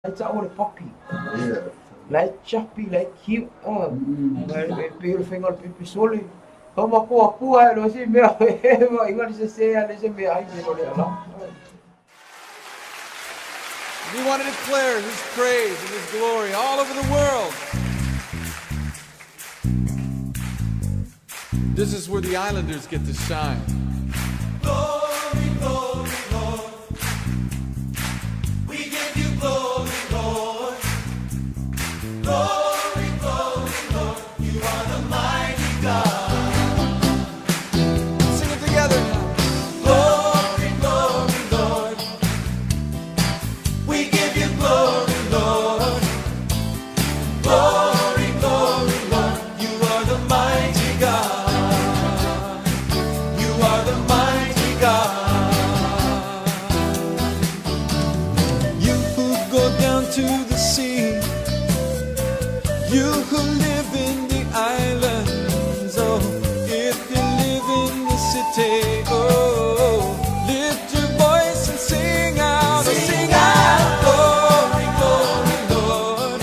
Ai tau o le puppy. La e chubby, la e cute. Oh. E pei o le faiga o le pepe sole. Kau ma koa kua e lo se mea. Ma inga le sese a le se mea ai me lo le ala. We want to declare His praise and His glory all over the world. This is where the islanders get to shine. Glory, glory, Lord. We give you glory, Lord. Glory, glory, Lord. You are the mighty God. Sing it together now. Glory, glory, Lord. We give you glory, Lord. Glory, glory, Lord. You are the mighty God. You are the mighty God. You who go down to the sea, you who live in the islands, oh, if you live in the city, oh, lift your voice and sing out, oh, sing out, glory, glory, Lord.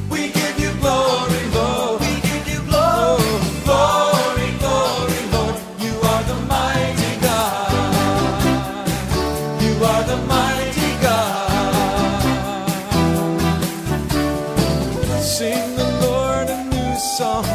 We give you glory, Lord. We give you glory, glory, glory, Lord. You are the mighty God. You are the mighty God. Sing the Lord a new song.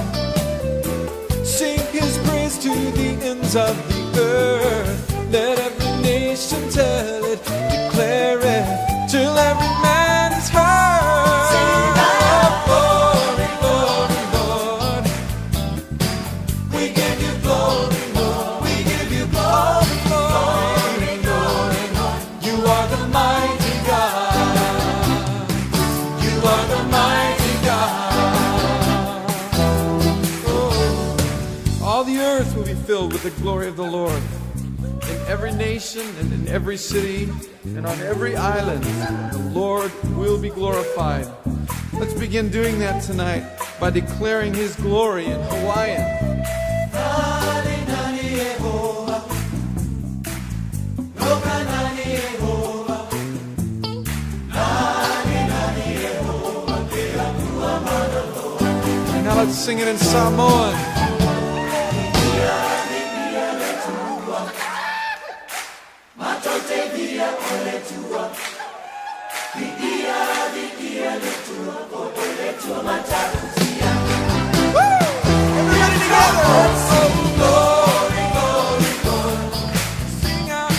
Sing his praise to the ends of the earth. Let every nation tell it, declare it, till every man is heard. Sing out, glory, glory, Lord. We give you glory, Lord. We give you glory, glory, glory, Lord. You are the mighty God. You are the mighty God. Oh. All the earth will be filled with the glory of the Lord. In every nation and in every city and on every island, the Lord will be glorified. Let's begin doing that tonight by declaring His glory in Hawaiian. And now let's sing it in Samoan. Everybody together! Oh, glory, glory, Lord. Sing out.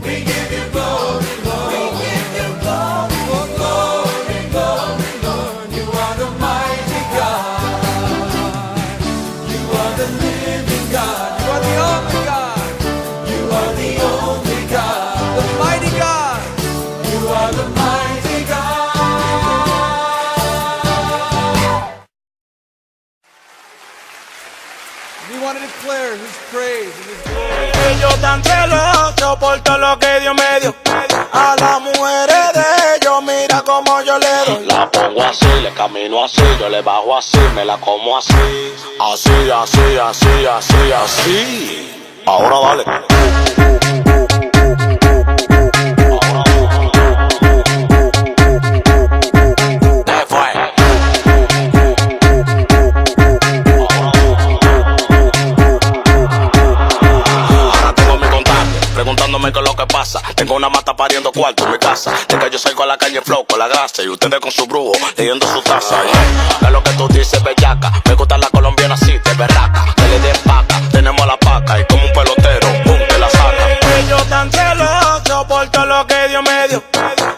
We give you glory, Lord. We give you glory. Oh, glory, glory, Lord. You are the mighty God. You are the living God. You are the only God. You are the only God. The mighty God. You are the mighty God. We want to declare His praise and His glory. Ellos tan celosos por todo lo que Dios me dio. A las mujeres de ellos, mira cómo yo le doy. La pongo así, le camino así, yo le bajo así, me la como así. Así, así, así, así, así. Ahora dale. ¿Qué fue? Ahora tengo mi contacto, preguntándome qué es lo que pasa. Tengo una mata pariendo cuarto en mi casa. De que yo salgo a la calle flow con la grasa y ustedes con su brujo leyendo su taza. Yeah. ¿Qué es lo que tú dices, bellaca? Me gusta la colombiana así, de berraca. Que le den paca, tenemos la paca y como un pelotero, pum, te la saca. Ellos tan celosos por todo lo que Dios me dio.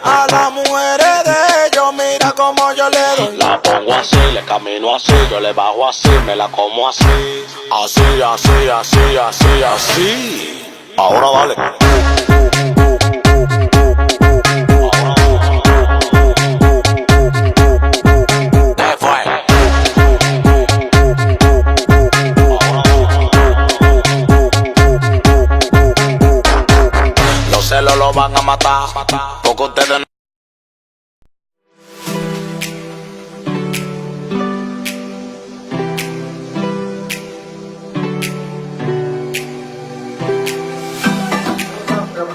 A las mujeres de ellos, mira cómo yo le doy. La pongo así, le camino así, yo le bajo así, me la como así. Así, así, así, así, así. Ahora dale. ¿Qué fue? Los celos lo van a matar, porque ustedes no.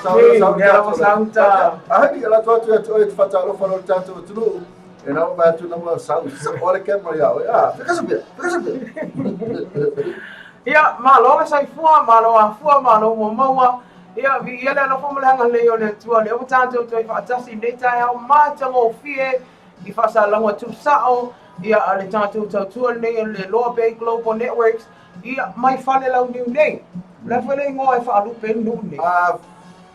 Lea ua sau ta. Ai, ala tu atu atu e te whatalofa lo tātou atunuu. E nā mai atu na ua sau. Sa o le camera ia oe. Ah, whakasa pea, whakasa pea. Ia, malo le soifua, malo afua, malo ua maua. Ia, viia le alofa ma le agalelei o le Atua, lea ua tatou toe faatasi i lenei taeao matagofie i faasalalauga tuusao, ia, a le tatou tautua lenei o le Loa Bay Global Networks, ia, mai Falelauniu nei. O le a foi le igoa e faalupe ai le nuu lenei? Ah,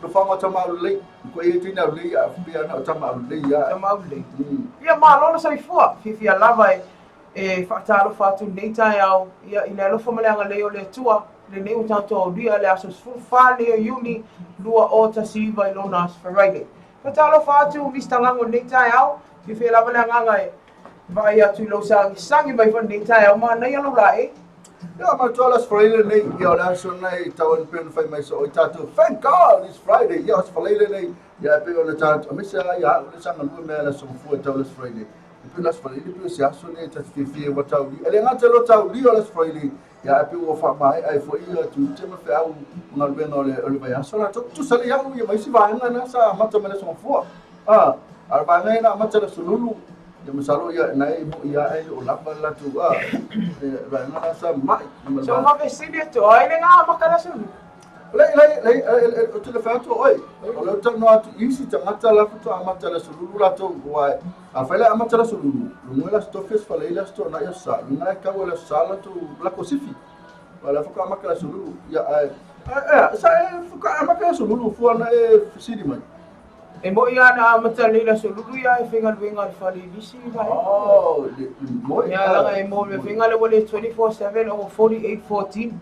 Lofaga Tamaulelei. Ko e tini au lei a pia na o Tamaulelei ia. Tamaulelei. Ia, malo le soifua, fiafia lava e e faatalofa atu i lenei taeao, ia, i le alofa ma le agalelei o le Atua, lenei ua tatou aulia le aso 14 nei o Iuni 2019 i lona aso Faraile. Faatalofa atu Mister Gago i lenei taeao, fiafia lava le agaga e vaai atu i lou sagisagi mai foi i lenei taeao, manaia lou laei. Ia, ma toa las Friday nei, ia o le aso nei tau an pena fai mai so i tātou. Thank God it's Friday. Ia o se Friday nei, ia e pei ona tātou. A mese a ia au le sanga lua mea la soifua tau las Friday. E pei las Friday pei o se aso nei ta te fiafia ua tau li. E le gata lo tau li o las Friday, ia e pei ua faamaea ai foi ia tu te ma feau ma galuega o le vaiaso latou. Tusa le au ia ma isi vaega na sa amata mai le aso Gafua. A, a o le vaega ia na amata le aso Lulu, ia masalo ia na e mo ia e o lava le latou a, e vaega na sa mai. So faafesili atu, ai le ga amata le aso Lulu? Lei, lei, lei, o te le whai atu oi. O le tano atu isi tagata la faatoa amata le aso Lulu latou, uae a fai le amata le aso Lulu, luga le aso Tofi, aso Faraile, aso Toonai, aso Sa, luga e kau le aso Sa latou lako sifi. Wa la faatoa amata le aso Lulu. Ia ae e sa e faatoa amata le aso Lulu fua na e fesili mai. E moi lava na amata nei le aso Lulu ia e faigaluega i le fale i nisi vaega. Oh, le moi. Ia laga e mo le faiga le ua le 24/7 o 48/14.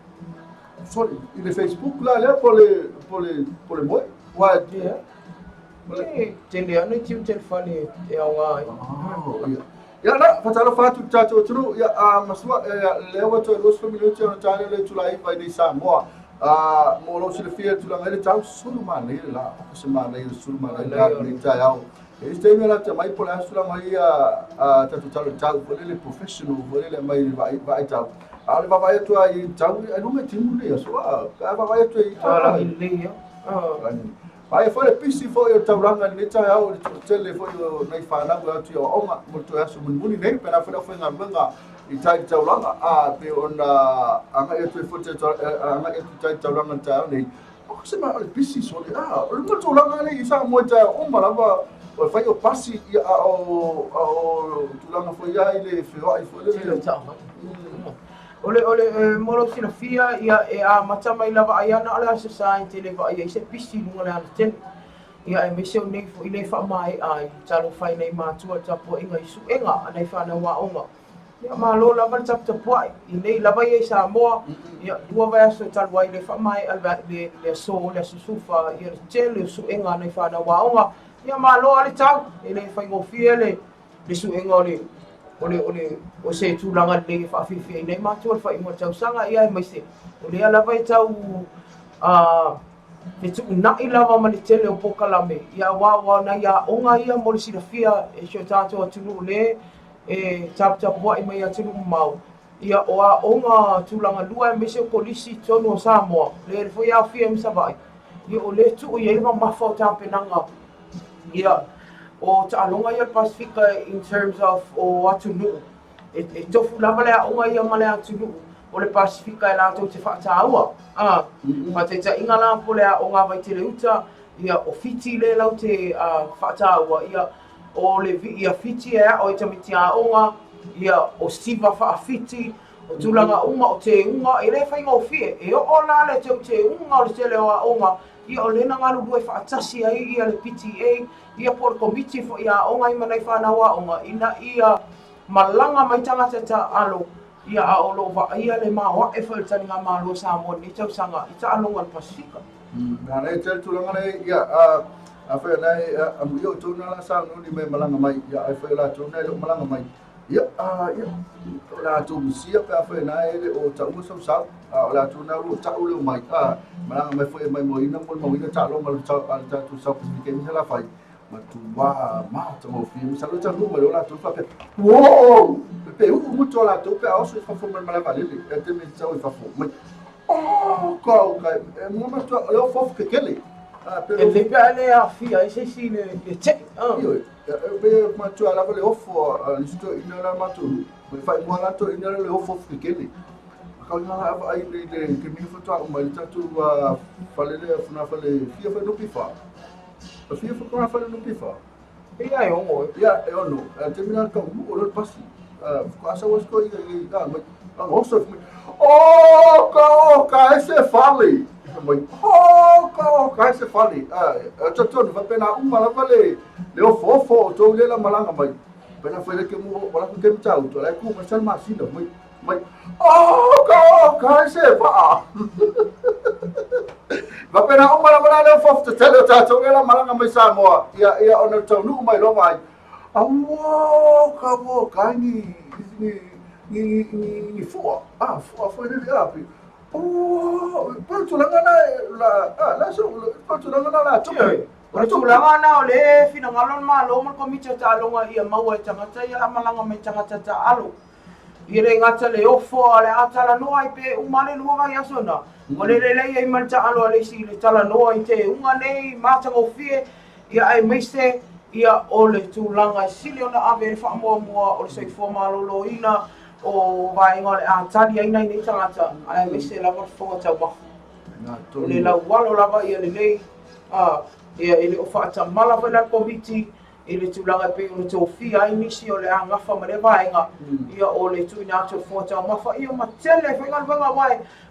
Sorry, i le Facebook la lea po le po le po le moe. Ua Ia. E tele ana tiute le fale e aoga ai. Oh, ia. Ia na, faatalofa atu i le tatou atunuu, ia, a masua, lea ua toe 20 minute ona tale le itula 9 i nei Samoa. A, mo lou silafia i le tulaga i le tau, sulu manaia le la, o se manaia le sulu manaia le la lenei taeao. E isi taimi o la te mai po o le a se tulaga ia a tatou talo i tau, foi lele professional, foi lele mai vaai, vaai tau. A o le vaavaai atu lava i tau, ai luga i timu nei aso, a, pe a vaavaai atu i tau. Lagi lelei ia. Ae foi le pisi foi o le taulaga i lenei taeao i le toatele foi o nai fanau e o atu i aoaoga mo le toe aso mulimuli nei, pena foi le aufaigaluega i tai i le taulaga, a pei ona agai atu ai foi agai atu i tai i le taulaga i le taeao nei. O se mea o le pisi sole, a o le luga tulaga nei i Samoa i taeao uma lava o le fai o pasi ia a o a o tulaga foi ia i le feoai foi lele. O le, o le, e, mo lou silafia, ia, e amata mai lava ai ana o le Aso Sa e tele vaai ai se pisi i luga o le alatele. Ia, aemaise o nei foi le faamaea ai talofa i nai matua i le tapuaiga i suega a nai fanau aoga. Ia, malo lava le taputapuai. I nei lava ia i Samoa, ia, lua vaiaso talu ai le faamaea le, le, le aso, le aso 14, ia le tele o suega a nai fanau aoga. Ia, malo lava le tau, e le faigofie le, le suega o le o le o le o se tulaga lelei e faafiafiaina ai matua le faaiuga o le tausaga, ia aemaise o lea lava e tau a fetuunai lava ma le tele o polokalame, ia aua ua nai aoga ia mo le silafia e si o tatou atunuu le e taputapuai mai atunuu mamao, ia o aoga tulaga lua aemaise o kolisi i totonu o Samoa le foi aofia ai ma Savaii, ia o lea e tuu i ai le mamafa o tapenaga. Ia, o taaloga ia o le Pasefika in terms of o atunuu, e, e tofu lava le aoga ia ma le atunuu o le Pasefika e latou te faataua. A, faataitaiga la po le aoga a Vaiteleuta, ia o Fiti le lau te faataua, ia o le ia Fiti e ao i tamaiti aoga, ia o Siva faafiti, o tulaga uma o teuga, e le faigofie. E oo la le teuteuga o le tele o aoga, Ia o lea na galulue faatasi ai ia le PTA, ia po o le Komiti foi a Aoga ai ma nai fanau aoga ina ia malaga mai tagata taaalo, ia a o lo o vaaia le maoae foi o le taligamalo a Samoa i lenei tausaga i taaloga a le Pasifika. Manaia tele tulaga nei, ia a afai o nai amuia outou na la saununi mai malaga mai, ia ai foi o latou na e le o malaga mai. Ia, a, ia, o le a tou misia pe afai na e le o taua sau sau, a o le a tou na o tau leo mai, a, malaga mai foi e maimoaina molimauina taaloga a le tatou South Pacific Games e la fai, matua matagofie, masalo e taunuu mai loa latou faapea, wow, pe uu mutu o latou pe a oso i fafo mai le malae vaalele, e te me sau i fafo mai, oh, kau kai, e mua matua, o le ofoofo kekele. E lelei pe a e le aafia ai se isi i le tei. Ioe, e pei e matua lava le ofo a nisi toeaiina la matou nuu. E faaigoa la toeaiina lea o le ofo ofu kekele. Kau ina la vaai i le taimi faatoa uma ai le tatou fale lea fogafale fia foi NPF. Fia foi fogafale NPF. Ia e ono e. Ia e ono. A taimi la taunuu loa le pasi. Faatoa sau ai si toeaina i i mai. Oso mai. Oka oka e se fale. Mai. Oka oka e se fale. E talitonu faapena uma lava le le ofoofo o outou lea la malaga mai. Pena foi le ke mu wala ku ke mtau to la ku ma sal masina mai mai. Oka oka e se vaa. Faapena uma lava la le ofoofo tetele o tatou lea la malaga mai Samoa. Ia ia ona taunuu mai loa vaai. Auo ka ka ni ni ni ni ni fua. Ah fua foi le a pi. Oh, pa tulaga na la ah la so pa tulaga na la tupe. O le tulaga lena o le finagalo o le Malo ma le Komiti o Taaloga ia maua e tagata ia la malaga mai tagata taalo. Ia le gata le ofo a o le a talanoa ai pe uma le lua vaiaso na. Ua le lelei ai ma le taalo a le isi i le talanoa i te uga nei matagofie ia aemaise ia o le tulaga e sili ona ave ai le faamuamua o le soifua maloloina o vaega o le a tali ai nai nei tagata aemaise lava le fofoga taumafa. O le laualo lava ia lelei a ia e le o faatamala foi la le Komiti i le tulaga e pei ona tofia ai nisi o le a gafa ma lea vaega, ia o le tuuina atu o le fofoga taumafa, ia ma tele ai faigaluega aua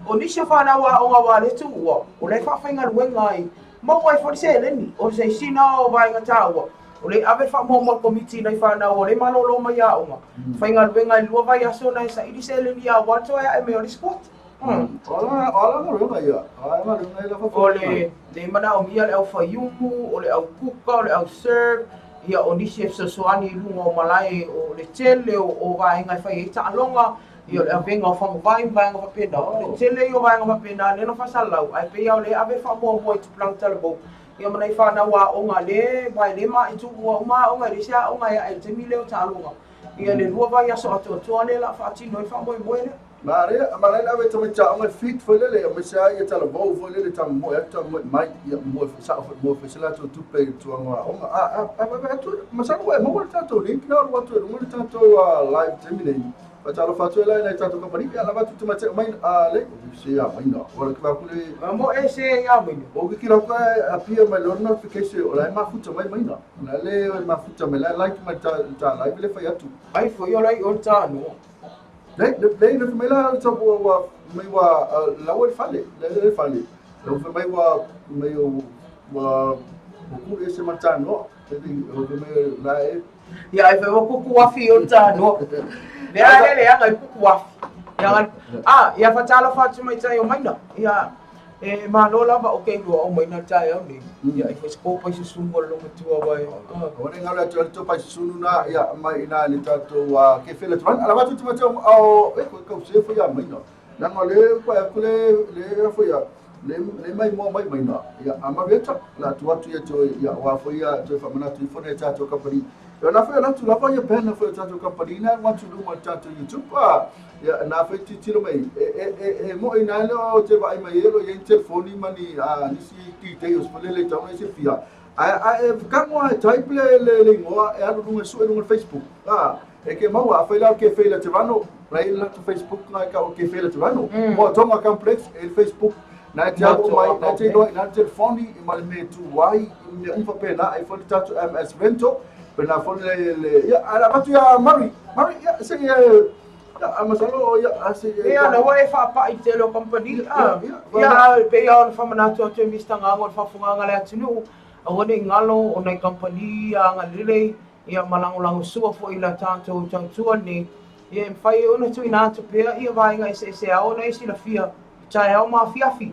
o nisi o fanau aoga aua le tuua, o la e faafaigaluega ai, maua ai foi le seleni, o se isi na o vaega taua, o le ave faamuamua le Komiti i nai fanau o lea e malolo mai aoga, faigaluega i le lua vaiaso na e saili seleni aua le toe ae mai o le isi kuata. O ala galuega ia, o ala galuega ia lava. O le le manaomia le au faiumu, o le au kuka, o le au serve, ia o nisi e fesoasoani i luga o malae o le tele o vaega e fai ai taaloga, ia o le avega o faguvai ma vaega faapena. O le tele ia o vaega faapena lea na faasalalau, ae pei lava o lea e ave le faamuamua i tupulaga talavou, ia ma nai fanau aoga lea, aua e le ma e tuua uma aoga, e leai se aoga e ae i le taimi lea o taaloga. Ia le lua vaiaso atoatoa lea o le a faatino ai le faamoemoe lea. Manaia, manaia le ave tamaiti aoga i feed foi lele, aemaise lava ia talavou foi lele tamomoe atu tamomoe mai, ia moe foi sao foi moe foi se latou tupe i le tulaga o aoga. A, a, a vaavaai atu, masalo ua e maua le tatou link lea o alu atu i luga le tatou live taimi nei. Faatalofa atu ai la i nai tatou kamupani, ia lava atu tamaiti mai le, se ia maina, ua le kiva aku le. Mo e se ia maina. O ke kila ka appear mai lona notification o la e mafuta mai maina. O la le mafuta mai la like mai ta ta live le fai atu. Ai foi o la i o le tanoa. Nei, nei, nei, mai la ta ua ua mai ua lau le fale, le le fale. Lau fai mai ua mai ua ua ku ese matano, te o mai la e. Ia ai fai ua kuku afi o tanoa. Le a le le anga i kuku afi. Ia a ia fatalofa atu mai tai o maina. Ia e malo lava o ke lua o maina taeao nei. Ia ai fai se kopa i susunu o le lomatua wai. O ne ngalo atu to pai susunu na ia mai ina le tatou ke fele tuan. Ala watu tu mate o e ko kau se fo ia maina. Na ngo le ko ku le le fo ia le le mai mo mai maina. Ia ama veta la tu atu ia to ia wa fo ia to fa mana tu fo ne tatou company. Ia na fo na tu lava ia pen na fo tatou company na watu lu ma tatou YouTube a ia na fo ti tiro mai e e e e mo ina le o te vai mai elo ia telefoni mani a nisi ti te o fo le le tau se fia. A a e kango a type le le le ngoa e alu lunga su e lunga Facebook. A e ke maua a faila ke faila te rano rai la tu Facebook na ka o ke faila te rano. Mo tonga complex e Facebook na te alu mai na te loi na telefoni i ma le me tu wai i me ufa pe na e fo le tatu MS Rento pe na fo le le ia ala batu ya Mari Mari ia se ia a masalo ia a se Ia na ua e faapa'i tele o kamupani a ia e pei lava ona faamanatu atu e Mister Gago i le faafofogaaga a le atunuu aua ne i galo o nai kamupani ia agalelei ia ma lagolagosua foi i la tatou tautua nei ia e mafai ai ona tuuina atu pea ia vaega eseese ao ona e silafia i taeao ma afiafi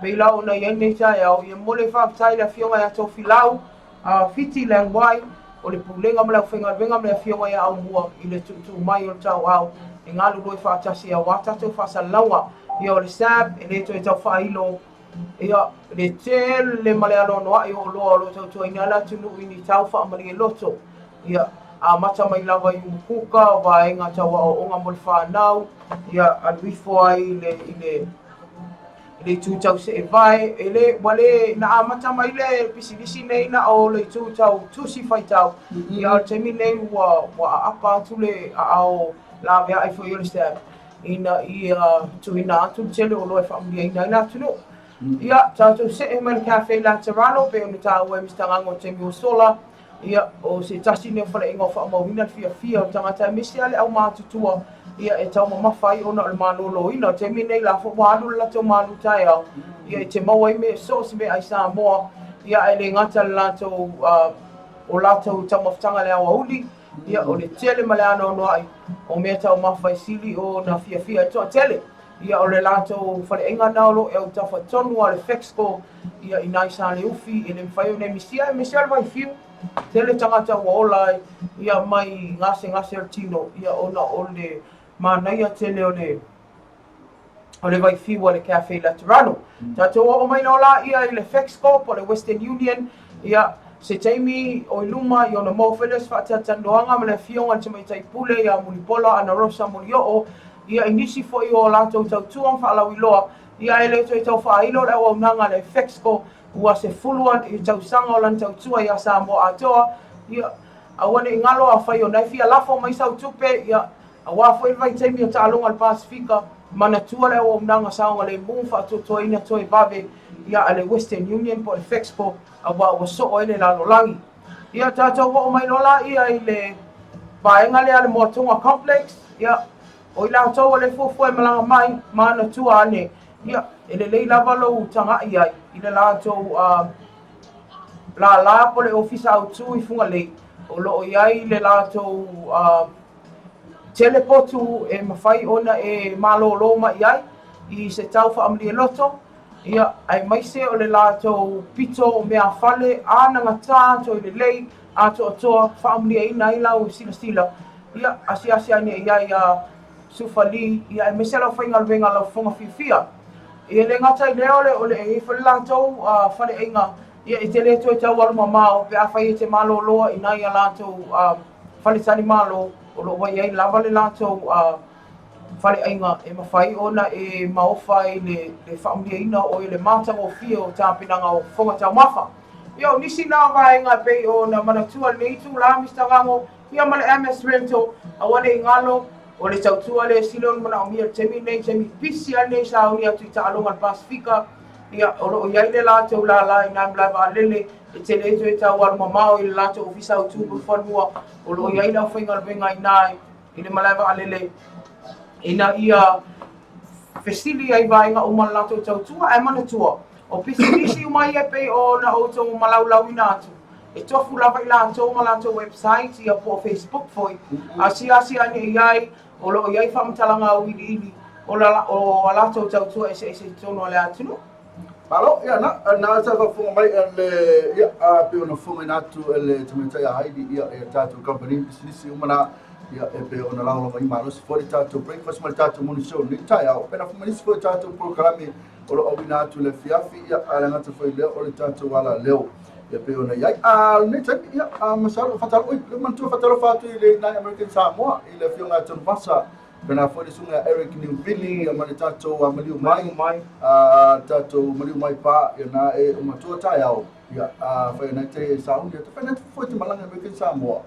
pei la ona i ai lenei taeao ia momoli ai faafetai i le afioga ia Tofilau a Fiti Lang Wai o le Pulega ma le Aufaigaluega ma le Afioga ia Aumua i le tuutuu mai o le tauau e galulue faatasi aua tatou faasalalauga ia o le SAB e le toe tau faailo ia le tele ma le anoanoai o oloa o lo o tautuaina ai le atunuu i ni tau faamalie loto ia amata mai lava i umukuka o vaega tau aoaoga mo le fanau ia alu ifo ai i le i le le itu tau seevae, e le, ua le na amata mai le pisinisi nei na o le itu tau tusi faitau, ia o le taimi nei ua ua aapa atu le aao laveai foi o le SAB ina ia tuuina atu le tele o oloa e faamanuiaina ai le atunuu. Ia, tatou see mai le Cafe Laterano pei ona taua e Mister Gago i le taimi ua sola, Ia, o se tasi lenei o faleaiga o faamauina le fiafia o tagata aemaise lava le aumatutua, ia, e taumamafa ai ona o le maloloina. O le taimi lenei la foi ua alu le latou malu taeao, ia, e te maua ai mea, so o se meaai Samoa, ia, ae le gata le latou, o latou taumafataga i le aoauli, ia, o le tele ma le anoanoai o mea taumafa e sili ona fiafia ai le toatele. Ia, o le latou faleaiga lena o lo o i autafa tonu lava o le Fexco, ia i nai Saleufi, e le mafai ona e misia, aemaise lava le vaifiu. Tele tagata ua ola ai ia mai gasegase o le tino, ia ona o le manaia tele o le o le vaifiu a le Cafe Laterano. Tatou oo mai loa laia i le Fexco po o le Western Union, ia se taimi o i luma ia ona maua foi lea o se faatalatalanoaga ma le Afioga i le Tamaitai Pule ia Mulipola Anarosa Molioo, ia i nisi foi o a latou tautua ma faalauiloa, ia e le toe tau faailo le auaunaga a le Fexco ua 10 tausaga o lana tautua ia Samoa atoa, ia aua ne i galo afai o na e fia lafo mai sau tupe, ia aua foi le vaitaimi o taaloga a le Pasefika, manatua le auaunaga saogalemu ma faatoatoaina toe vave ia a le Western Union po o le Fexco aua ua soo ai le lalolagi. Ia tatou oo mai loa laia i le vaega lea a le Moatoga Complex, ia o i latou o le fuafua e malaga mai, manatua ane, ia e lelei lava lou tagai ai i le latou lālā po o le ofisa autu i Fugalei, o lo o i ai le latou tele potu e mafai ona e malōlō mai i ai i se tau faamalie loto, Ia, aemaise o le latou pito o meafale anagatā toe lelei atoatoa, faamanuiaina ai lau silasila, ia, asiasi ane i ai a Sufa Lee, ia, aemaise lau faigaluega lau fofoga fiafia. Ia, e le gata i lea, o le, o le, e i ai foi le latou faleaiga, ia, e te le toe tau alu mamao pe afai e te malōlōa i nai a latou faletalimalo, o lo o ua i ai lava le latou faleaiga e mafai ona e maofa ai le faamanuiaina o oe i le matagofie o tapenaga o fofoga taumafa. Ia, o nisi na o vaega e pei ona manatua i lenei itula, Mister Gago, ia ma le MS Rental, aua ne i galo, o le tautua lea e sili ona manaomia i le taimi lenei, taimi pisi lava lenei sauni atu i taaloga a le Pasefika, ia, o lo o i ai le latou lala i nai malae vaalele, e te le toe tau alu mamao i le latou ofisa autu Mulifanua, o lo o i ai le aufaigaluega i ina i le malae vaalele ina ia fesili ai vaega uma le latou tautua ae manatua o pisinisi uma ia e pei ona outou malaulaauina atu e tofu lava i latou ma latou website ia po o Facebook foi asiasi ane i ai o lo o i ai faamatalaga auiliili o, la, o a latou tautua eseese i totonu o le atunuu. Malo, ia na, na sa faafofoga mai le, ia, a pei ona fofogaina atu e le tamaitai a Heidi, ia, ia tatou company, pisinisi uma na, ia, e pei ona lagolagoina malosi foi le tatou breakfast ma le tatou morning show i lenei taeao. Pei ona fai mai nisi foi o tatou polokalame o lo o auina atu i le afiafi, ia, ae le gata foi i lea o le tatou alaleo, ia pei ona i ai. A, lenei taimi, ia, a, masalo, fatalo, oi, le manatua fatalofa atu i le nai American Samoa, i le afioga ia Tanuvasa, Pēnā foi le susuga ia Eric Niuvili ia ma le tatou maliu mai, a tatou maliu mai pa ia na e o matua taeao ia a whai nei te sauni ia te whai nei te fue te malanga American Samoa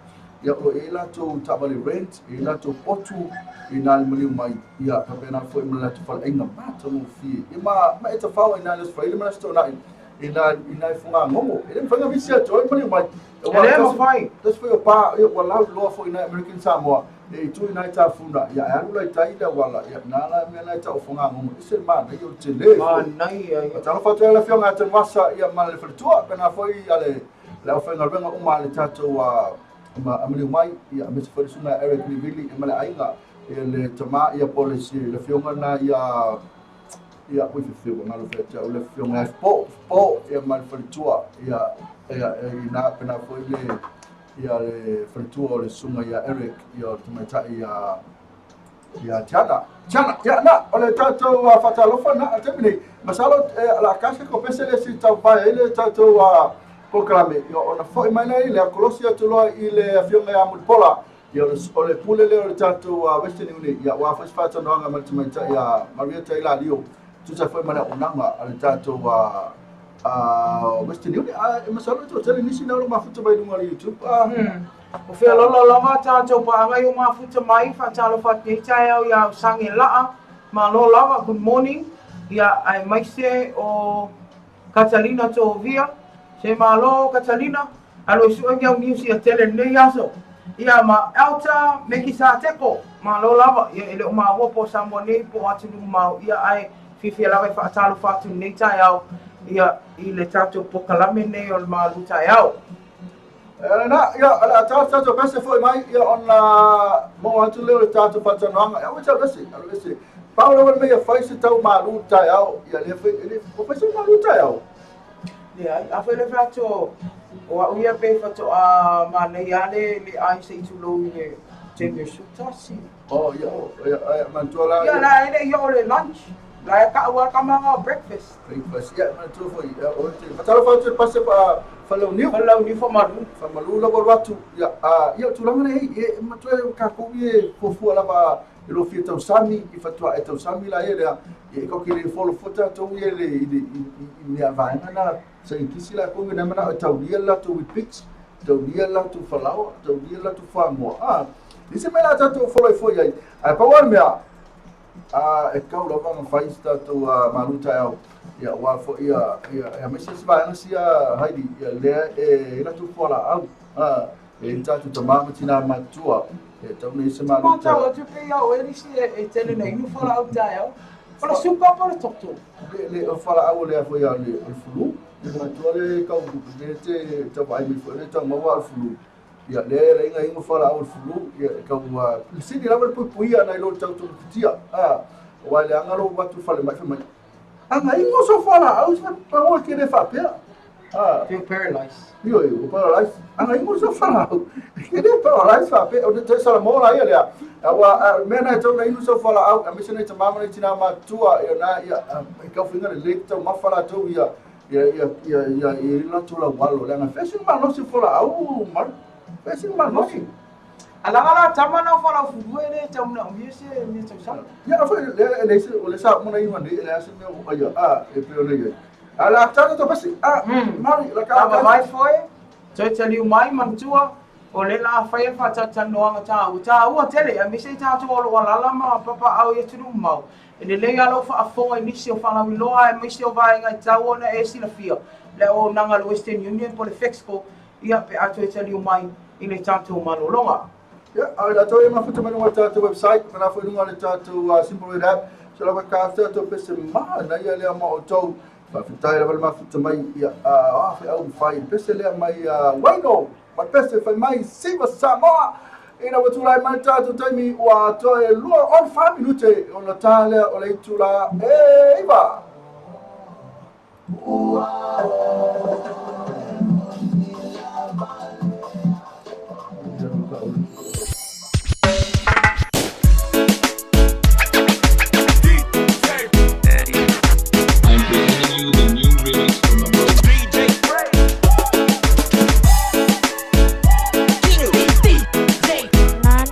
ia o e latou taavale rent e latou potu i nā le maliu mai ia ka pēnā foi ma le latou faleaiga matagofie ia ma ma e tafao i nā le Australia ma le Aso Toonai i nā i nā i fugagogo e le mafai ona misi atu ai maliu mai. E le mafai. Tasi foi o pa ia ua lauiloa foi i nai American Samoa E i tu i nai tāfuna, ia e alu la i tai i le auala, ia nā la mea la e tau o Fogagogo, ese le manaia o le tele foi. Manaia ia. Talofa atu ai le Afioga ia Tanuvasa ia ma le faletua, pēnā foi a le le aufaigaluega uma a le tatou a ma maliu mai, ia aemaise foi le susuga ia Eric Nivili ia ma le aiga, ia le tama ia po o le le afioga lena ia ia ui fefe ua galo ia te au le afioga ia Fo Fo ia ma le faletua ia ia i nā pēnā foi le ia le faletua o le susuga ia Eric, ia o le tamaitai ia ia Tiana. Tiana, ia na, o le tatou faatalofa na, le taimi nei, masalo o le a kasi ko pese le si tau vae ai le tatou polokalame, ia ona foi mai lea i le kolosi atu loa i le afioga ia Mulipola, ia o le pule lea o le tatou Western Union, ia ua foi se faatanoaga ma le tamaitai ia Maria Tailalio. Tusa foi ma le auaunaga a le tatou Western Union. Ae masalo e toatele nisi na o lo o mafuta mai luga o le YouTube. O feoloolo lava tatou paaga i o mafuta mai, faatalofa atu nei taeao ia Usange Laa, malo lava, good morning, ia aemaise o Catalina Tovia, se malo Catalina, alu e sue ni au niusi ia tele lenei aso. Ia ma Elta Mekisateko, malo lava, ia e le o maua po o Samoa nei po o atunuu mamao, ia ae fiafia lava e faatalofa atu i lenei taeao ia i le tatou pokalame nei o le malu taeao. Lena, ia, o le a tatou pese foi mai, ia, ona maua atu lea o le tatou faatalanoaga. Ia, aua te alu ese, alu ese. Pau lava le mea ia fai se tau malu taeao, ia lea foi, e le, ua fai se malu taeao. Leai, a foi le fai atu o au ia pei faatoa manaia lava le ai se i tulou i le taimi o le 11. Oh, ia, ia, ia, manatua la. Ia, la e le i oo le lunch. La e tau lava le tama na o breakfast. Breakfast, ia, manatua foi, ia, o te, faatalofa atu i le pasi pa Faleuniu. Faleuniu Famalu. Famalu lava alu atu, ia, a, ia, o tulaga nei, e matua e tatou ia e fuafua lava e lo fia tausami, i faatoa e tausami la ia lea, ia e tatou te le follow fua tatou ia i le, i le, i, i, i mea vaega na saienitisi latou ia na manao e taulia le latou Weet-Bix, taulia le latou falaoa, taulia le latou fuamoa, a, leai se mea la tatou follow ai fua i ai, ae pau lava le mea, a, e tatau lava ona fai se tatou malu taeao, ia, aua foi ia, ia, aemaise se vaega sia Heidi, ia lea e i latou fualaau, a, e i tatou tama ma tina matutua, e tatau ona i ai se malu taeao. Matau atu pei a o nisi e tele na inu fualaau taeao. O le suka po o le toto? Le, o fualaau o lea foi a le, o le flu. Le matua le kau, le te tau vaai mai foi, le tau maua o le flu. Ia, le le inga ingo fualaau o le flu, ia, e kau, le sili lava le puipuia nai lo tau togafitia. A, aua e leaga lou atu fale mai fai mai. Aga ingo so fualaau, se pagoa ke le faapea. A, Feel paralyzed. Ioe, ua paralyze. Aga ingo so fualaau. Ke le paralyze faapea, o te salamo la ia lea. Aua, mea na e tau na inu so fualaau, aemaise nai tama ma nai tina matutua, ia na, ia, e kau fuinga le le tau mafa latou ia, ia, ia, ia, ia, ia, latou laualo, leaga fea sina malosi fualaau, Maru. Fea sina malosi. Alaga la tama na fualaau fulu e le tau manaomia se mea tausami. Ia, foi, le, le, o le sa mona inu nei, le ase mea o ia, a, e pe o nei ai. A la tata to pasi, a, Mari, la ka, Lava mai foi, toe taliu mai manatua, o le la faia le faatalatalanoaga taua, taua tele, aemaise i tatou o lo o alaala ma papaau i atunuu mamao. E lelei lava lou faafofoga i nisi o faalauiloa aemaise o vaega e tatau ona e silafia le auaunaga a le Western Union po o le Fexco, ia, pe a toe taliu mai i le tatou malologa. Ia, a o latou e mafuta mai luga o le tatou website, ma la foi luga o le tatou Simple Red App, so lava ka tatou pese manaia lea ma outou. Faafetai lava le mafuta mai, ia, a fe au fai le pese lea mai Waino, ma le pese fai mai Siva Samoa. Ina ua tulai mai le tatou taimi ua toe 24 minute ona ta lea o le itula e 9. I'm presenting you the new remix from abroad. 9, 9,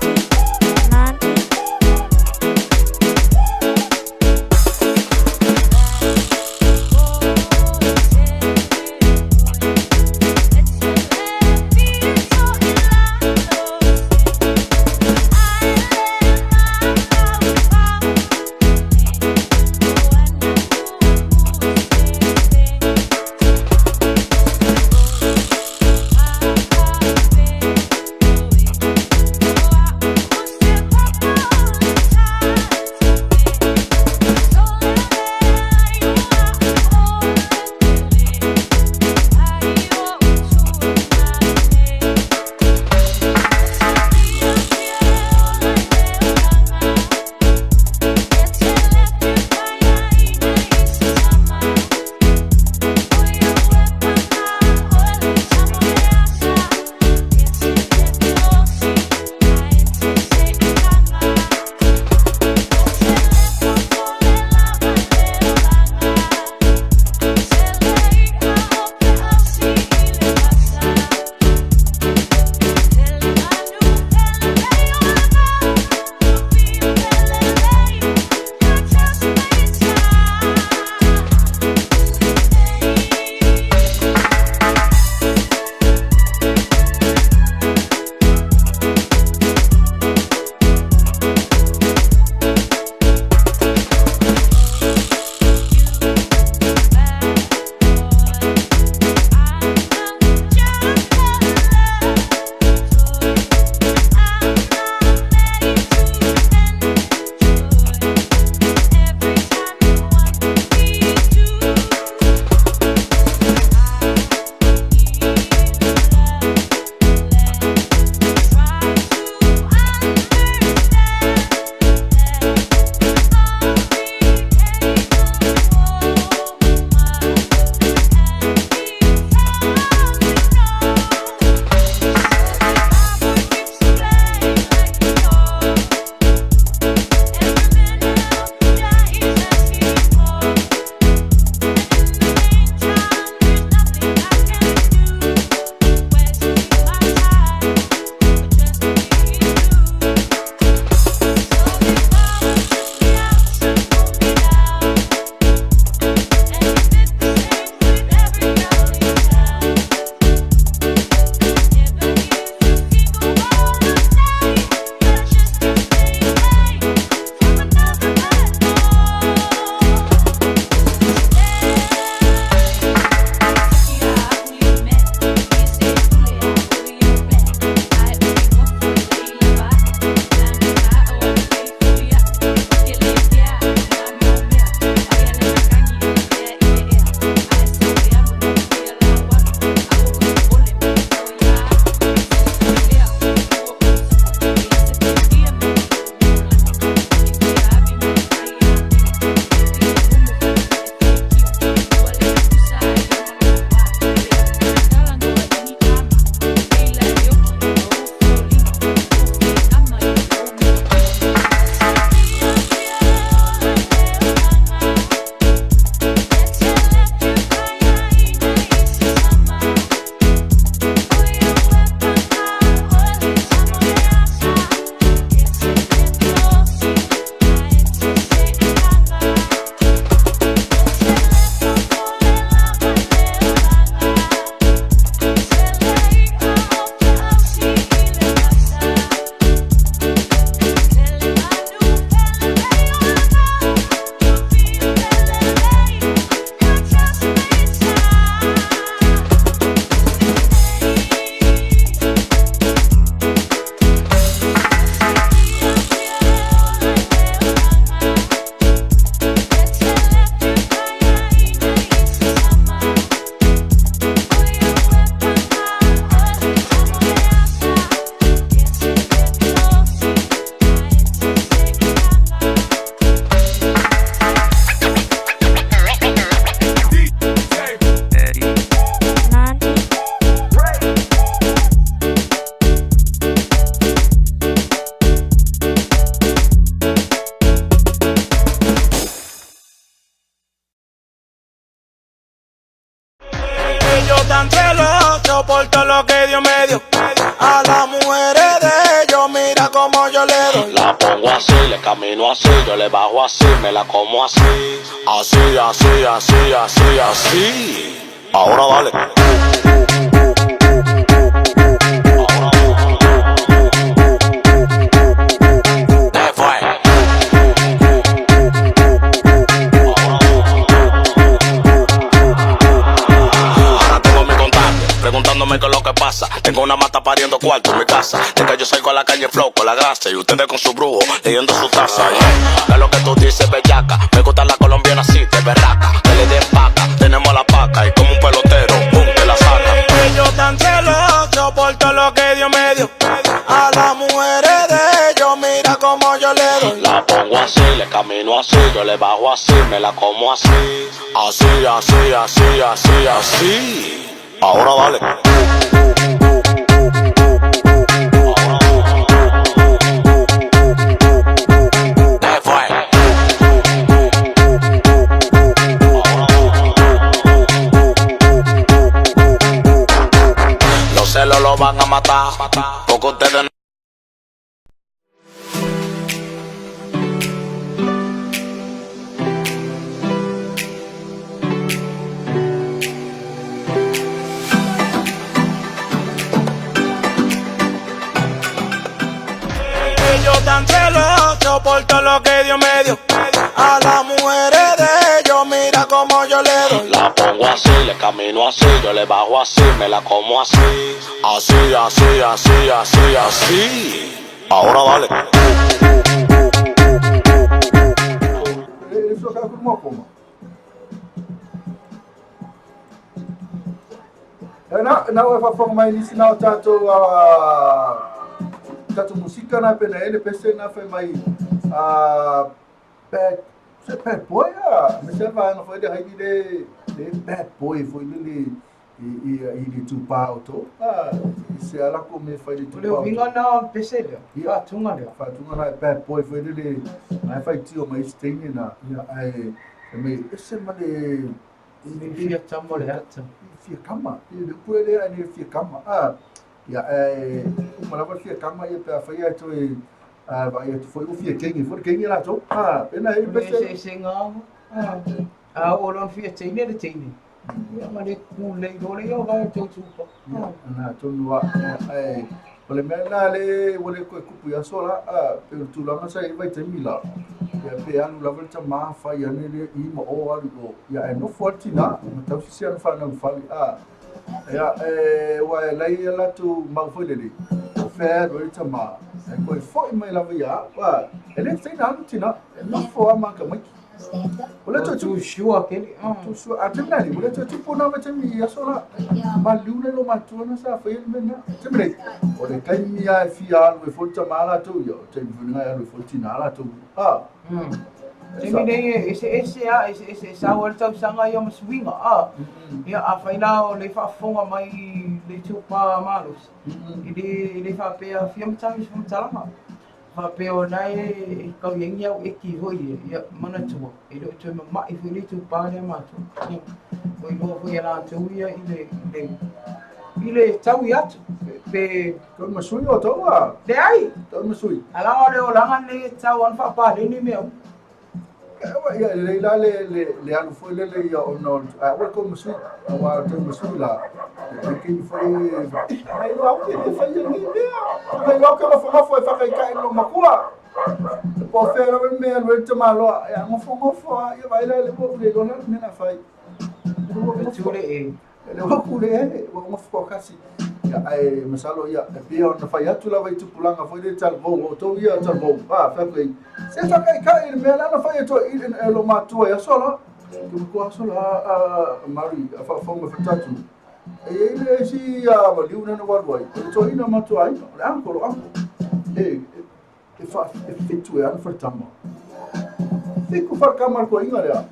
pongo así, le camino así, yo le bajo así, me la como así. Así, así, así, así, así. Ahora dale. ¿Qué fue? Ahora tengo mi contacto, preguntándome qué es lo que pasa. Tengo una mata pariendo cuarto en mi casa. De que yo salgo a la calle flow con la grasa y ustedes con su brujo leyendo su taza. Yeah. ¿Qué es lo que tú dices, bellaca? Me gusta la colombiana así, de berraca. Que le den paca, tenemos la paca y como un pelotero, pum, te la saca. Ellos tan celosos por todo lo que Dios me dio. A las mujeres de ellos, mira cómo yo le doy. La pongo así, le camino así, yo le bajo así, me la como así. Así, así, así, así, así. Ahora dale. ¿Qué fue? Los celos lo van a matar, porque ustedes no. Ellos tan celosos por todo lo que Dios me dio. A las mujeres de ellos, mira cómo yo le doy. La pongo así, le camino así, yo le bajo así, me la como así. Así, así, así, así, así. Ahora dale. Le soka ku mo koma. Na na o fa mai nisi na o tātou tātou musika na pena ele pese na fai mai bad se bad boy a me se va na foi de hai le le bad boy foi le le i i le tupa o to se ala ko me fai le O le tupa o uiga na o le pese lea, faatuga lea. Faatuga na bad boy foi le le na fai tio mai steine na ia ai me ese ma le Le fia tama o le ata. Fia kama i le pue le ai fia kama a ia e uma lava fia kama ia pe fai ai toi a vai tu foi o fia kengi foi kengi la to a pena ele O le pese eseesega a oo lona fia teine le teine. Ia ma le kulei loa le ia o vae o tautupa. Na tonu a e o le mea la le o le koe kupu ia sola a pe o tulaga sa i vai taimi la ia pe alu lava le tamā fai ane le i ma o alu o ia e nofo atu tina ma tausisi ana whanau fale a ia e ua e lai ia latou mau foi lele o fea alu ai le tamā e koe fo'i mai lava ia ua e le teina alu tina e nofo a ma ka maiki o le O toe tupu tusua kele. Tusua a taimi nani o le toe tupu na vai taimi i aso la maliu le lo matua na sa fai le mea na taimi nei o le taimi a e fia alu e foi le tamā latou ia o taimi foi lena e alu e foi le tinā latou a Taimi nei e eseese a eseese e sau ai le tausaga ia ma suiga a. Ia afai la o le faafofoga mai le itupa malosi, e le e le faapea fia matagi se faamatalaga. Faapea o lena e tau i ai ni au eki foi ia, ia manatua e le o toe mama'i foi le itupa lea matou. Ia ua iloa foi e latou ia i le i le i le taui atu pe Tau ma sui o tau a leai. Tau ma sui. Alaga o le olaga lenei e tatau lava ona faapaleni mea uma. Ia lelei la le le le alu foi lele ia ona o a ua tau ma sui aua tau ma sui la le kini foi ai lo au ke te fai ni mea ai lo ke lo fo e whakaikai lo makua le po whera le mea le te maloa ia ngofo ngofo ia vai la le po le lona le mea fai E tule e. Le ua kule e ua ngofo kasi ia ai masalo ia e pia ona fai atu lava i tupulaga foi le talavou o outou ia talavou a fai atu ai se faakaikai le mea lana fai atu i e lo matua ia sola ke matua aso la a Mari a faafofoga mai fatatu e iai le isi a maliu na na walu ai o le toeaina matua aiga o le uncle o uncle e e fa e fetu e ana faletama fiku falekama le toeaina lea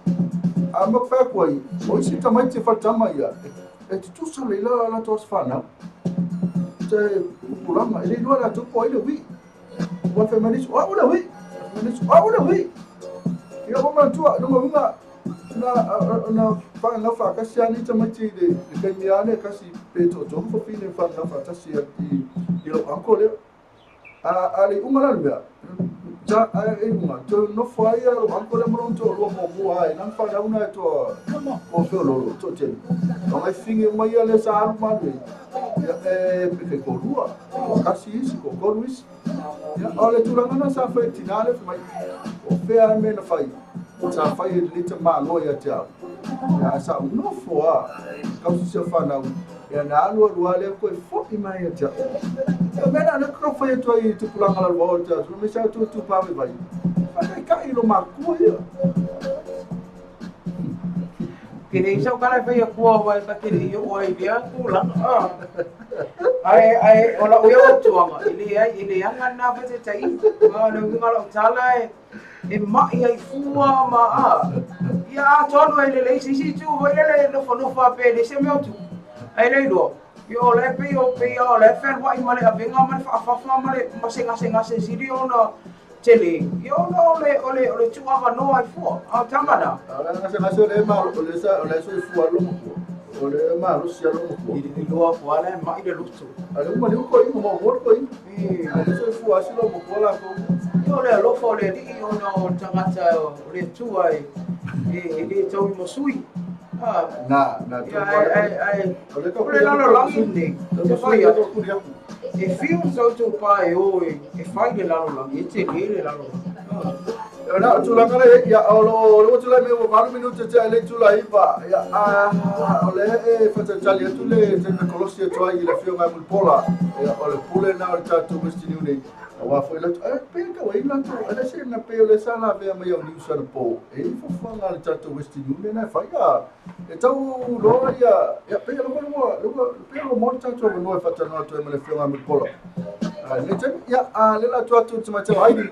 a ma fai atu ai o isi tamaiti e faletama ia e tutusa le ila latou aso fanau te pupulaga e le iloa latou po o ai le ui'i ua fai mai le isi o au le ui'i fai mai le isi o au le ui'i ia ua manatua lona uiga na na fanau faatasi lava nei tamaiti i le taimi lava lea e tasi pe toatolu fafine fanau faatasi i lou uncle lea a le iuga la le mea Sa ai iuga, toe nofo ai lou uncle lea ma lona toalua muamua ai, lana fanau na e toa o feoloolo, toatele. O ngai figi uma ia lea sa alu ma alu ai, ia e pe taitoalua, toatasi isi, toatolu isi. Ia, o le tulaga lena sa fai e le tina lea fai mai, o fea lava le mea na fai, sa fai e lenei tamaloa ia te au. Ia, ae sa ou nofo lava, tausi si au fanau, Ia na alu alu lava lea toe foi mai ia te au. Ia o mea la lea ou te tau fai atu ai i tupulaga lalovaoa o le te atunuu, aemaise lava outou itupa vaivai, faataitai i lo matua ia. Ke leai sau tala e fai atua aua e ta te le i oo ai i lea tulaga. Ah. Ae, ae o lau ia fautuaga, e leai, e leaga lena faitaitaiga. Ah, o le uiga o lau tala e, e mai ai fua ma a. Ia atonu e lelei se isi itu foi lele e nofonofo lava pe leai se mea o tupu. Ae le iloa, ia o la e pei o pei lava o la e fealuai ma le avega ma le faafafa ma le ma se gasegase sili ona tele, ia ona o le o le o le tuuavanoa ai fua. A o tama na. A o le gasegase o lea e malo, o lea sa o la e soifua lava lou matua. O lea e malosi lava lou matua. I le iloa atu lava la e mai le loto. A o lea ua maliu le toeaina, maumau le toeaina. A o lea e soifua lava si lou matua latou. Ia o le alofa o le Alii ona o le tagata o le Atua e e le tau i masui. A Na, na, ia ae ae ae o le lalolagi lenei, ou te fai atu, e fiu sa outou pa e o e fai le lalolagi, e tele le lalolagi. A. Na, o tulaga lea ia, o lo o lea ua tulai mai ua 8 minute tea i le itula 9, ia, a, o lea e faatalitali atu le taimi e kolosi atu ai i le Afioga ia Mulipola, ia, o le pule lena o le tatou Western Union, aua foi latou, ae pei e tau ai latou, e le se na pei o lea sa lavea mai au news anapo, e i ai fuafuaga a le tatou Western Union e fai, a, e tau loa ia, ia, pei o lea ua, ua, pei ua maua le tatou avanoa e faatalanoa atu ai ma le Afioga ia Mulipola. A, le taimi, ia, a, lea o le a tuu atu i le tamaitai o Heidi,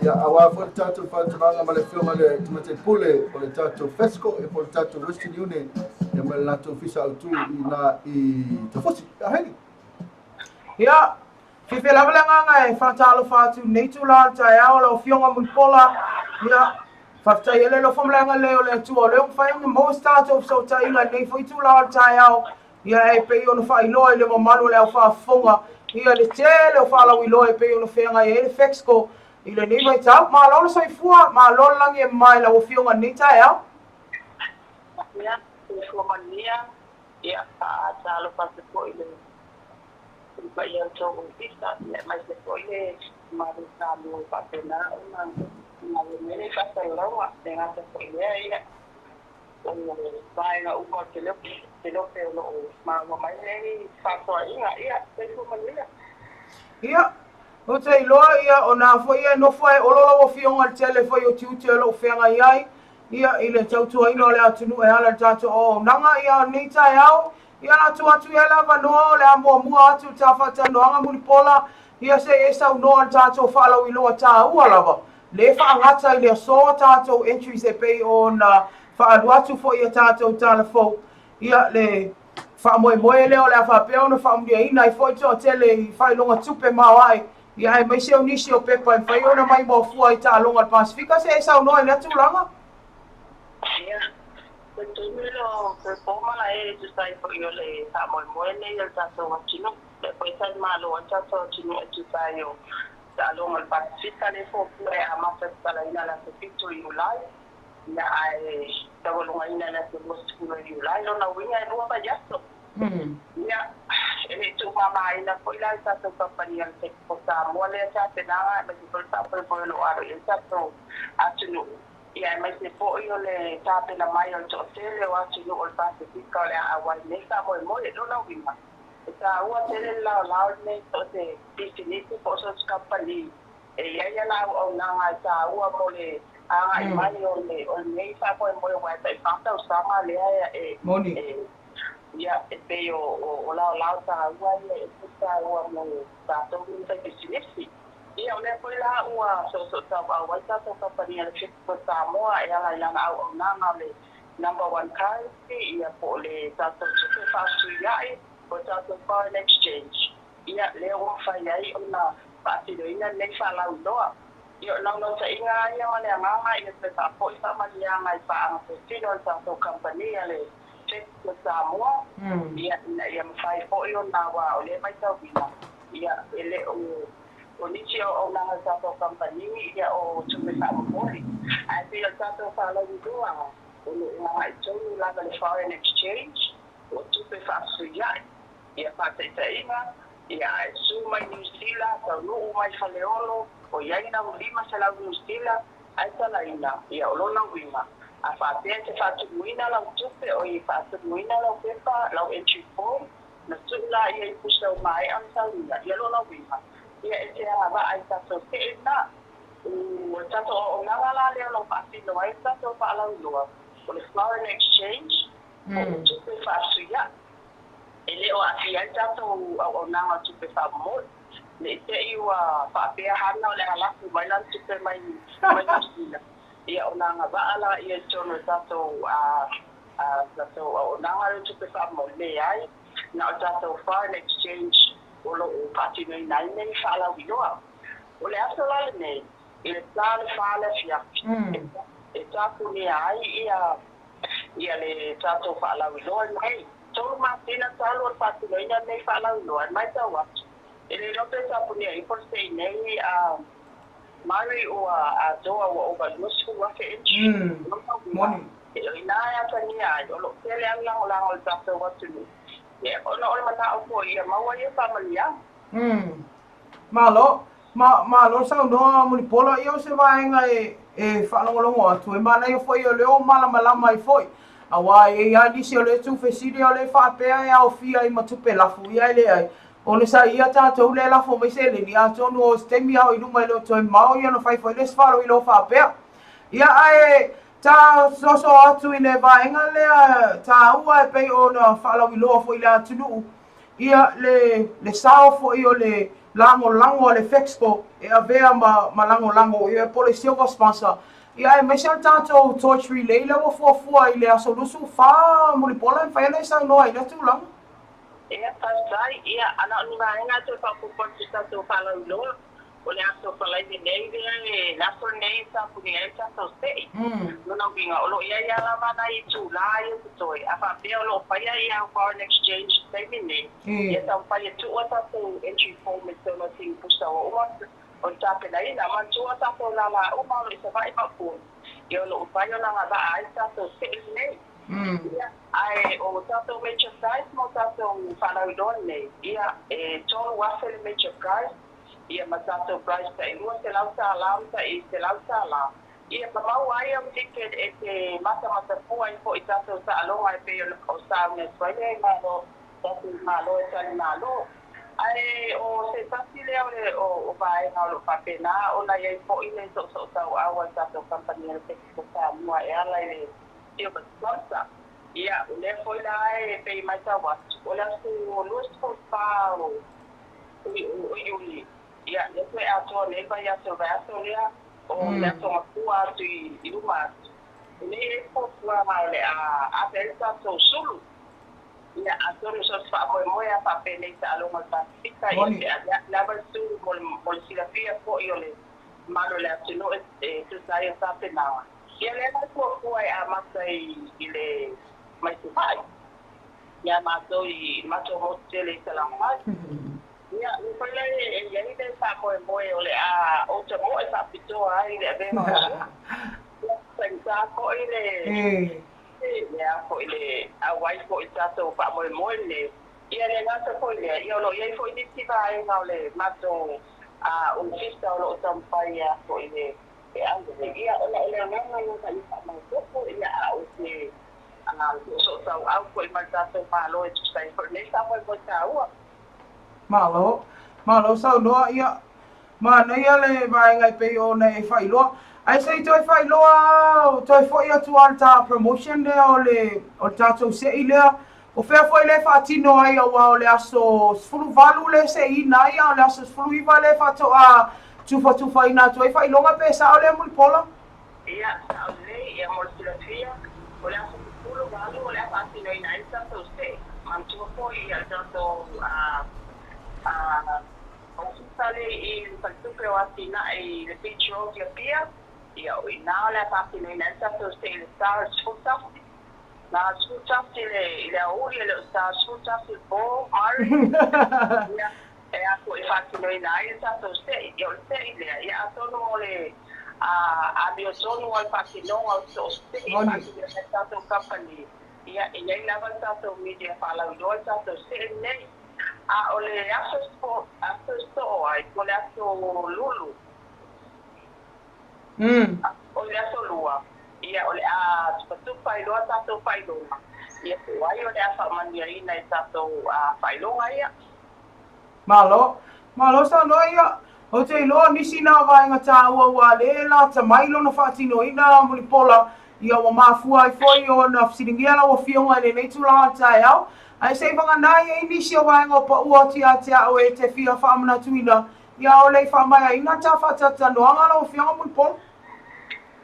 ia, aua foi le tatou faatalanoaga ma le Afioga i le Tamaitai Pule o le tatou FESCO, ia, po o le tatou Western Union, ia, ma le latou Ofisa Autu i ina i Tafosi. Ia, Heidi. Ia, fiafia lava le agaga e faatalofa atu i lenei itula o le taeao, lau Afioga Mulipola. Ia, faafetai e le alofa ma le agalelei o le Atua o lea ua mafai ona maua se tatou fesootaiga i lenei foi itula o le taeao. Ia e pei ona faailoa i le mamalu o le au faafofoga, ia le tele o faalauiloa e pei ona feagai ai le FEXCO i lenei vaitau. Malo le soifua, malo le lagi e mama i lau Afioga i lenei taeao. Ia, soifua manuia, ia faatalofa atu foi i le paia o le tou ofisa, aemaise foi le mamalu o Samoa ua faapena ona galue mai le faasalalauga. E le gata foi i lea, ia o vaega uma o te lope o lo o maua mai nei faasoaina. Ia, soifua manuia. Ia, ou te iloa, ia, o na foi e nofo ai olo lau Afioga i le tele foi o tiute o lo o feagai ai, ia, i le tautuaina o le atunuu e ala i le tatou auaunaga, ia, o lenei taeao, ia, la tuu atu ia le avanoa o le a muamua atu le ta faatalanoaga Mulipola, ia, se i e saunoa i le tatou faalauiloa taua lava Le faagata i le aso tatou entries e pei ona faaalu atu foi i a tatou tala fou. Ia, le faamoemoe lea o le a faapea ona faamuliaina ai foi le toatele i faailoga tupe maoae, ia aemaise o nisi o pepa e mafai ona maimoa fua i taaloga a le Pasefika. Se e saunoa i lea tulaga. Ia, talitonu lo toe po malae e tusa ai foi o le faamoemoe lenei o le tatou atunuu. Lea foi sa malo ai le tatou atunuu e tusa ai o Taaloga o le Pasefika lea fuafua e amata tatalaina i le aso 7 o Iulai, ia ae taualogaina i le aso 20 o Iulai. Lona uiga e lua vaiaso. Ia, e le i tuumamaina foi la e le tatou kamupani a le Tech for Samoa lea tapenaga aemaise foi le faamoemoe o lo o alo i ai le tatou atunuu, ia aemaise foi o le tapena mai o le toatele o atunuu o le Pasefika o le a auai i lenei faamoemoe. Lona uiga, E taua tele le laolao lenei so o se pisinisi po o so o se kamupani e i ai ana auaunaga e taua mo le agai mai o le o lenei faamoemoe aua e tai fa tausaga lea e e ia e pei o o laolao taua ia e ese le taua mo tatou nei faipisinisi. Ia o lea foi la ua soosootauau ai tatou kamupani a le Fiscal Samoa e ala i lana auaunaga o le Number one currency, ia po o le tatou tupe faafesuia'i, po o le tatou foreign exchange, ia lea ua mafai ai ona faatinoina lenei faalauiloa. Ia o le naunautaiga lava ia ma le agaga ia toe faafoi faamanuiaga i paaga totino a le tatou kamupani a le Texas Samoa, ia ina ia mafai foi ona, aua o lea e matauina, ia e le o. O nisi o auaunaga a le tatou kamupani, ia o tupe faamomoli. Ae pei o le tatou faalauiloa o lo o agai tonu lava i le foreign exchange, o tupe faafesuia'i, ia faataitaiga, ia a e su mai Niu Sila, taunuu mai Faleolo, o i ai lau 500 Niu Sila, ae talaina, ia o lona uiga, a faapea e te faatumuina lau tupe, oi faatumuina lau pepa, lau entry form, Na tuu la ia i pusa ua maea ona saunia, ia lona uiga, ia e te agavaa i tatou tee lena. O le tatou auaunaga la lea o lo o faatino ai le tatou faalauiloa, o le foreign exchange, po o tupe faasuia'i. E le o aafia ai le tatou auaunaga o tupe faamomoli. Ne i te i ua faapea hana o le a lafo mai lana tupe mai Niu Sila, ia ona agavaa laia i totonu o le tatou a tatou auaunaga lea o tupe faamomoli, leai, na o tatou foreign exchange o lo o faatinoina ai nei faalauiloa. O le aso la lenei, i le ta o le fa le afiafi, e tapunia ai ia ia le tatou faalauiloa lenei. 3 masina talu o le faatinoina lenei faalauiloa, e matau atu, e le iloa pe tapunia ifo le sei nei a Mari ua atoa ua ova i le 20,000 entry. Lona uiga, e o ina e atagia ai, o lo o tele lava le lagolago a le tatou atunuu, ia, ona o le manao foi ia maua ia faamanuiaga. Malo. Ma, malo saunoa Mulipola, ia o se vaega e, e faalogologo atu, e manaia foi o lea ua malamalama ai foi. Aua e i ai lava nisi o lea e tuufesili o lea e faapea e aofia ai ma tupe lafo, ia e leai. Ona sa ia tatou lea e lafo mai seleni, atonu o se taimi a o i luma e le o toe mamao ia ona fai foi lea o se faaloiloa faapea. Ia ae ta soso atu i le vaega lea taua e pei ona faalauiloa foi i le atunuu, ia le, le sao foi o le lagolago a le Fexco e avea ma, ma lagolago ia po o le silver sponsor, ia aemaise o le tatou torch relay lea ua fuafua i le aso 24 Mulipola e mafai ona e saunoa i lea tulaga. Ia, faafetai. Ia, ana o ni vaega e toe faaopoopo atu i tatou faalauiloa, o le aso Faraile nei lea e, le aso lenei e tapunia ai le tatou se'i. Lona uiga, o lo o i ai lava lava nai itulā ia totoe, a faapea o lo o faia ia au foreign exchange i le taimi lenei, ia taumafai e tuu a tatou entry form i totonu o Singapore ua uma ona tapenaina. Manatua tatou lala uma o lo o i Savaii ma Upolu, ia o lo o mafai ona agavaa ai le tatou se'i lenei. Ia, ae o tatou major prize mo tatou faalauiloa nei, ia, e $3,000 le major prize, ia ma tatou prize tai $200 ma tai $100. Ia, ma maua ai au ticket e te matamatafua ai foi i tatou taaloga e pei ona o sauni atu ai le Malo, tatou Malo e talimalo. Ae o se tasi lea o le o vaega o lo o faapena ona i ai foi le soosootauau a le tatou kamupani a le Festival Samoa e ala i le Silver Sponsor. Ia, o lea foi la e pei e matau atu, o le aso 24 o Iuni, ia, lea toe atoa nei le vaiaso, le vaiaso lea, o le aso Gafua atu i luma atu, o nei e fuafuaga o le a ave ai le tatou sulu. Ia, atonu so o se faamoemoe lava faapenei i taaloga o le Pasefika, ia, pe aviavi lava le sulu mo le silafia foi o le mamalu o le atunuu e tusa ai o tapenaga. Ia lea la e fuafua e amata i le mai Savaii ia matou i matou motu tele i Salafai. Ia lea foi la e i ai le faamoemoe o le a ou tamoe faapitoa ai i le avega o le Ia faigata foi le le a foi le auai foi i le tatou faamoemoe lenei. Ia le gata foi lea, ia o lo o i ai foi nisi vaega o le matou ofisa o lo o taumafai a foi le E ave ia ona o le agaga lava ia faamaopoopo, ia a o se soosootauau foi ma le tatou Malo e tusa ai foi lenei faamoemoe taua. Malo. Malo saunoa. Ia, manaia le vaega e pei ona e faailoa. Ae se i toe faailoa, toe foi atu lava i le ta promotion lea o le, o le tatou se'i lea. O fea foi lea e faatino ai aua o le aso 18 lea e seiina ai a o le aso 19 lea faatoa tufatufaina atu ai faailoga pe sao lea Mulipola? Ia, sao lelei, ia mo le silafia, o le aso 18 o le a faatinoina ai le tatou see. Manatua foi ia le tatou ofisa lea i le Faletupe o Atinae i le Beach Road i Apia, ia o i ina o le a faatinoina ai le tatou see i le 41. Na 11 i le aoauli e le o sa 11 i le po, Mari. Ia, E a foi e faatinoina ai le tatou se'i. Ia o le se'i lea, ia atonu o le amiotonu o le faatinoga o so o se se'i e faatinoina e le tatou kamupani, ia e i ai lava le tatou media e faalauiloa le tatou se'i lenei. A o le aso aso e soo ai, po o le aso Lulu, o le aso Lua, ia o le a tupatupa ai loa tatou faailoga, ia po o ai o le a faamanuiaina i tatou faailoga ia. Malo. Malo saunoa ia. Ou te iloa nisi na vaega taua ua le lata mai lona faatinoina Mulipola, ia ua mafua ai foi ona fesiligia lau Afioga i lenei tulaga o le taeao. Ae se i vagana i ai nisi o vaega o paua atu ia te au e te fia faamanatuina, ia o le i faamaeaina ta faatalatalanoaga lau Afioga Mulipola.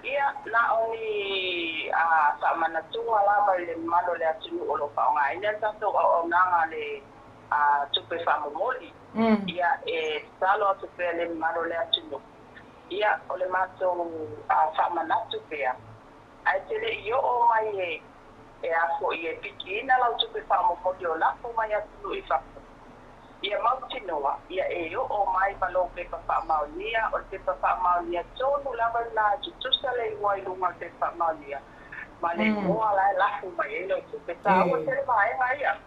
Ia, na o ni faamanatuga lava i le mamalu o le atunuu o lo o faaaogaina le tatou auaunaga a le tupe faamomoli. Ia, e tatalo atu pea le mamalu o le atunuu. Ia, o le matou faamanatu pea, ae te le i oo mai e a foi e pikiina lau tupe faamomoli o lafo mai atunuu i fafo. Ia mautinoa, ia e oo mai ma lou pepa faamaonia, o le pepa faamaonia tonu lava lena e tutusa le igoa i luga o le pepa faamaonia ma le igoa la e lafo mai ai lau tupe. Taua tele vaega ia.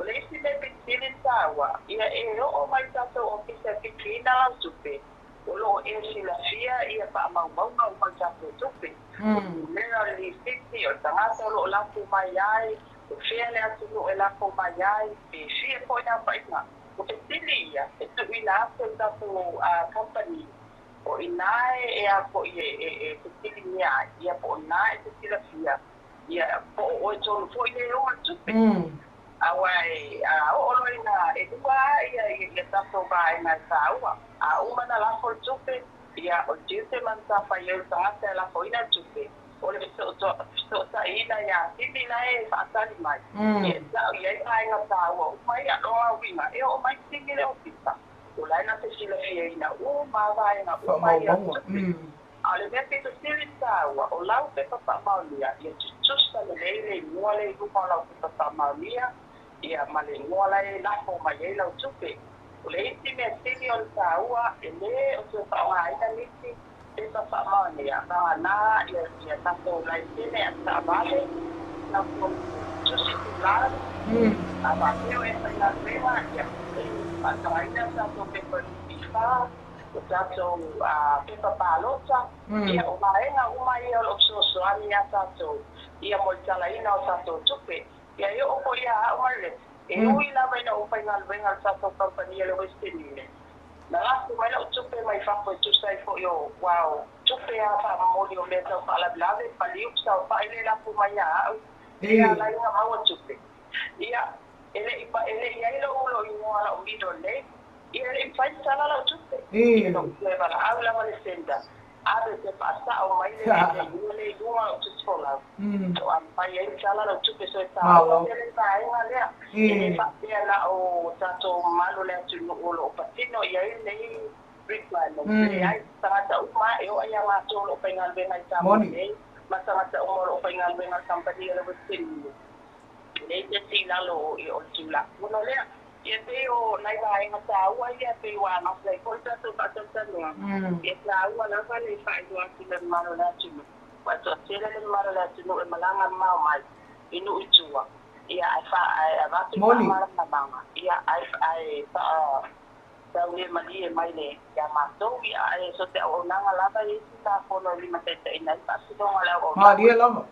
O le isi mea pito sili ona taua, ia e oo mai i le tatou ofisa e pikiina lau tupe, o lo o e silafia ia faamaumauga uma o le tatou tupe, o le numera o le lisiti, o le tagata o lo o lafo mai ai, o fea le atunuu e lafo mai ai, pe fia foi le aofaiga. O fesili ia e tuuina atu e le tatou company, o i ina e a foi e fesiligia ai, ia po o ina e te silafia, ia po o oe tonu foi lea e oma le tupe. Aua a oo loa ina e lua lava ia tatou vaega e taua, a uma ona lafo le tupe, ia o le tiute ma le matafaioi o le tagata e lafoina le tupe, o le fesootaiina ia Simi la e faatali mai, ia e tau i ai vaega taua uma ia. O lona uiga, e oo mai Simi i le ofisa, o la e na te silafiaina uma lava vaega uma ia o le tupe. A o le mea pito sili ona taua, o lau pepa faamaonia, ia tutusa lelei le igoa lea i luma o lau pepa faamaonia, ia ma le igoa la e lafo mai ai lau tupe. O le isi mea sili ona taua, e le o toe faaaogaina nisi pepa faamaonia, vagana ia tatou laisene avetaavale, tatou tusi tulaga, a faapea o e faigaluega, ia e faatagaina le tatou pepa NPF, o tatou pepa palota, ia o vaega uma ia o lo o fesoasoani iā tatou ia mo le talaina o tatou tupe. Ia e oo foi ia au ma le e ui lava ina ou faigaluega i le tatou kamupani a le Western Union, na lafo mai lau tupe mai fafo e tusa ai foi o ua o tupe a faamomoli o mea tau faalavelave, paliu, saofai le lafo mai ia au, ia ala ai ona maua tupe. Ia e le i e le i i ai lou lou igoa lau middle name, Ia e le i mafai ona tala lau tupe. Ia na ou toe valaau lava le sender, ave toe faasao mai le igoa lea i luga o lau tusi folau, faatoa mafai ai ona tala lau tupe. So e taua tele le vaega lea. E le faapea na o tatou mamalu o le atunuu o lo o patino i ai lenei requirement. Leai, tagata uma lava, e oo ia matou o lo o faigaluega i Samoa nei, ma tagata uma o lo o faigaluega i le kamupani a le Western Union. E leai se isi i lalo o le Tulafono lea. Ia pei o nai vaega taua ia pei ua amata ai foi le tatou faatalatalanoaga, e taua lava le faailoa atu i le mamalu o le atunuu, aua e toatele le mamalu o le atunuu e malaga mamao mai i nuu i tua, ia ae fa ae avatu le faamalamalamaga, ia ae ae faataulemalie mai le ia matou, ia ae so o se auaunaga lava e i ai se Tulafono e limataitaiina ai le faatinoga o le auaunaga. Malie lava.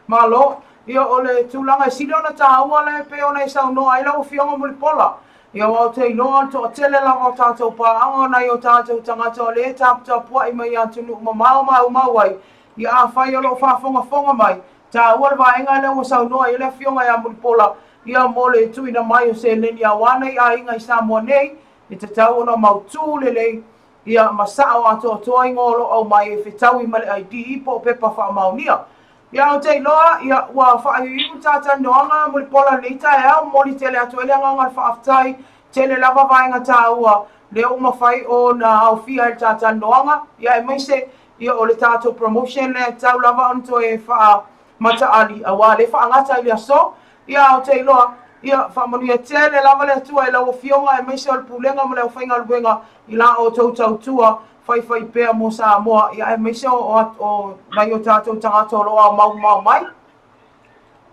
Malo. Ia, o le tulaga e sili ona taua lea e pei ona e saunoa ai lau Afioga Mulipola. Ia, aua ou te iloa o le toatele lava o tatou paaga o nai o tatou tagata o lea e taputapuai mai i atunuu mamao maumau ai. Ia, afai o lo o faafogafoga mai, taua le vaega lea ua saunoa i ai le Afioga ia Mulipola, ia, mo le tuuina mai o seleni aua nai aiga i Samoa nei, e tatau ona mautu lelei Ia, ma sao atoatoa igoa o lo o aumai e fetaui ma le ID po o pepa faamaonia. Ia, ou te iloa, ia, ua faaiuiu le talatalanoaga Mulipola i lenei taeao, momoli tele atu ai le agaga o le faafetai, tele lava vaega taua lea ua mafai ona aofia ai le talatalanoaga, ia, aemaise, ia, o le tatou promotion lea e tatau lava ona toe faamataali, aua o lea e faagata i le aso. Ia, ou te iloa, Ia, faamanuia tele lava le Atua i lau Afioga aemaise o le Pulega ma le aufaigaluega i la outou tautua faifaipea mo Samoa, ia aemaise o, o nai o tatou tagata o lo o aomaumao mai.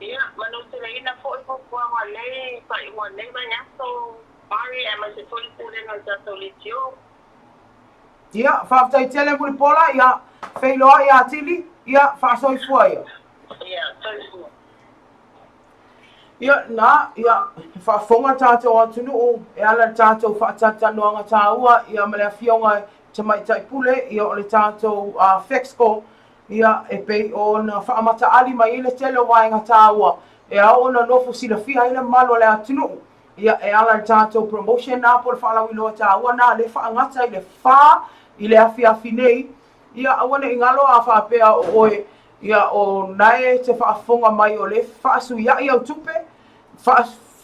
Ia, manuteleina foi fuafuaga o lenei faaiuga o lenei vaiaso, Mari, aemaise foi le Pulega o le tatou Leitio. Ia, faafetai tele Mulipola, ia, feiloai atili, ia, faasoifua ia. Ia, soifua. Ia, na, ia, faafofoga le tatou atunuu e ala i le tatou faatalatalanoaga taua, ia, ma le Afioga i Tamaitai Pule, ia, o le tatou Fexco, ia, e pei ona faamataali mai ai le tele o vaega taua e ao ona nofo silafia ai le mamalu o le atunuu, ia, e ala i le tatou promotion na po o le faalauiloa taua na lea e faagata i le 4 i le afiafi nei, Ia aua ne i galo a faapea o oe, ia o nae e te faafofoga mai o le fefaasuiai au tupe,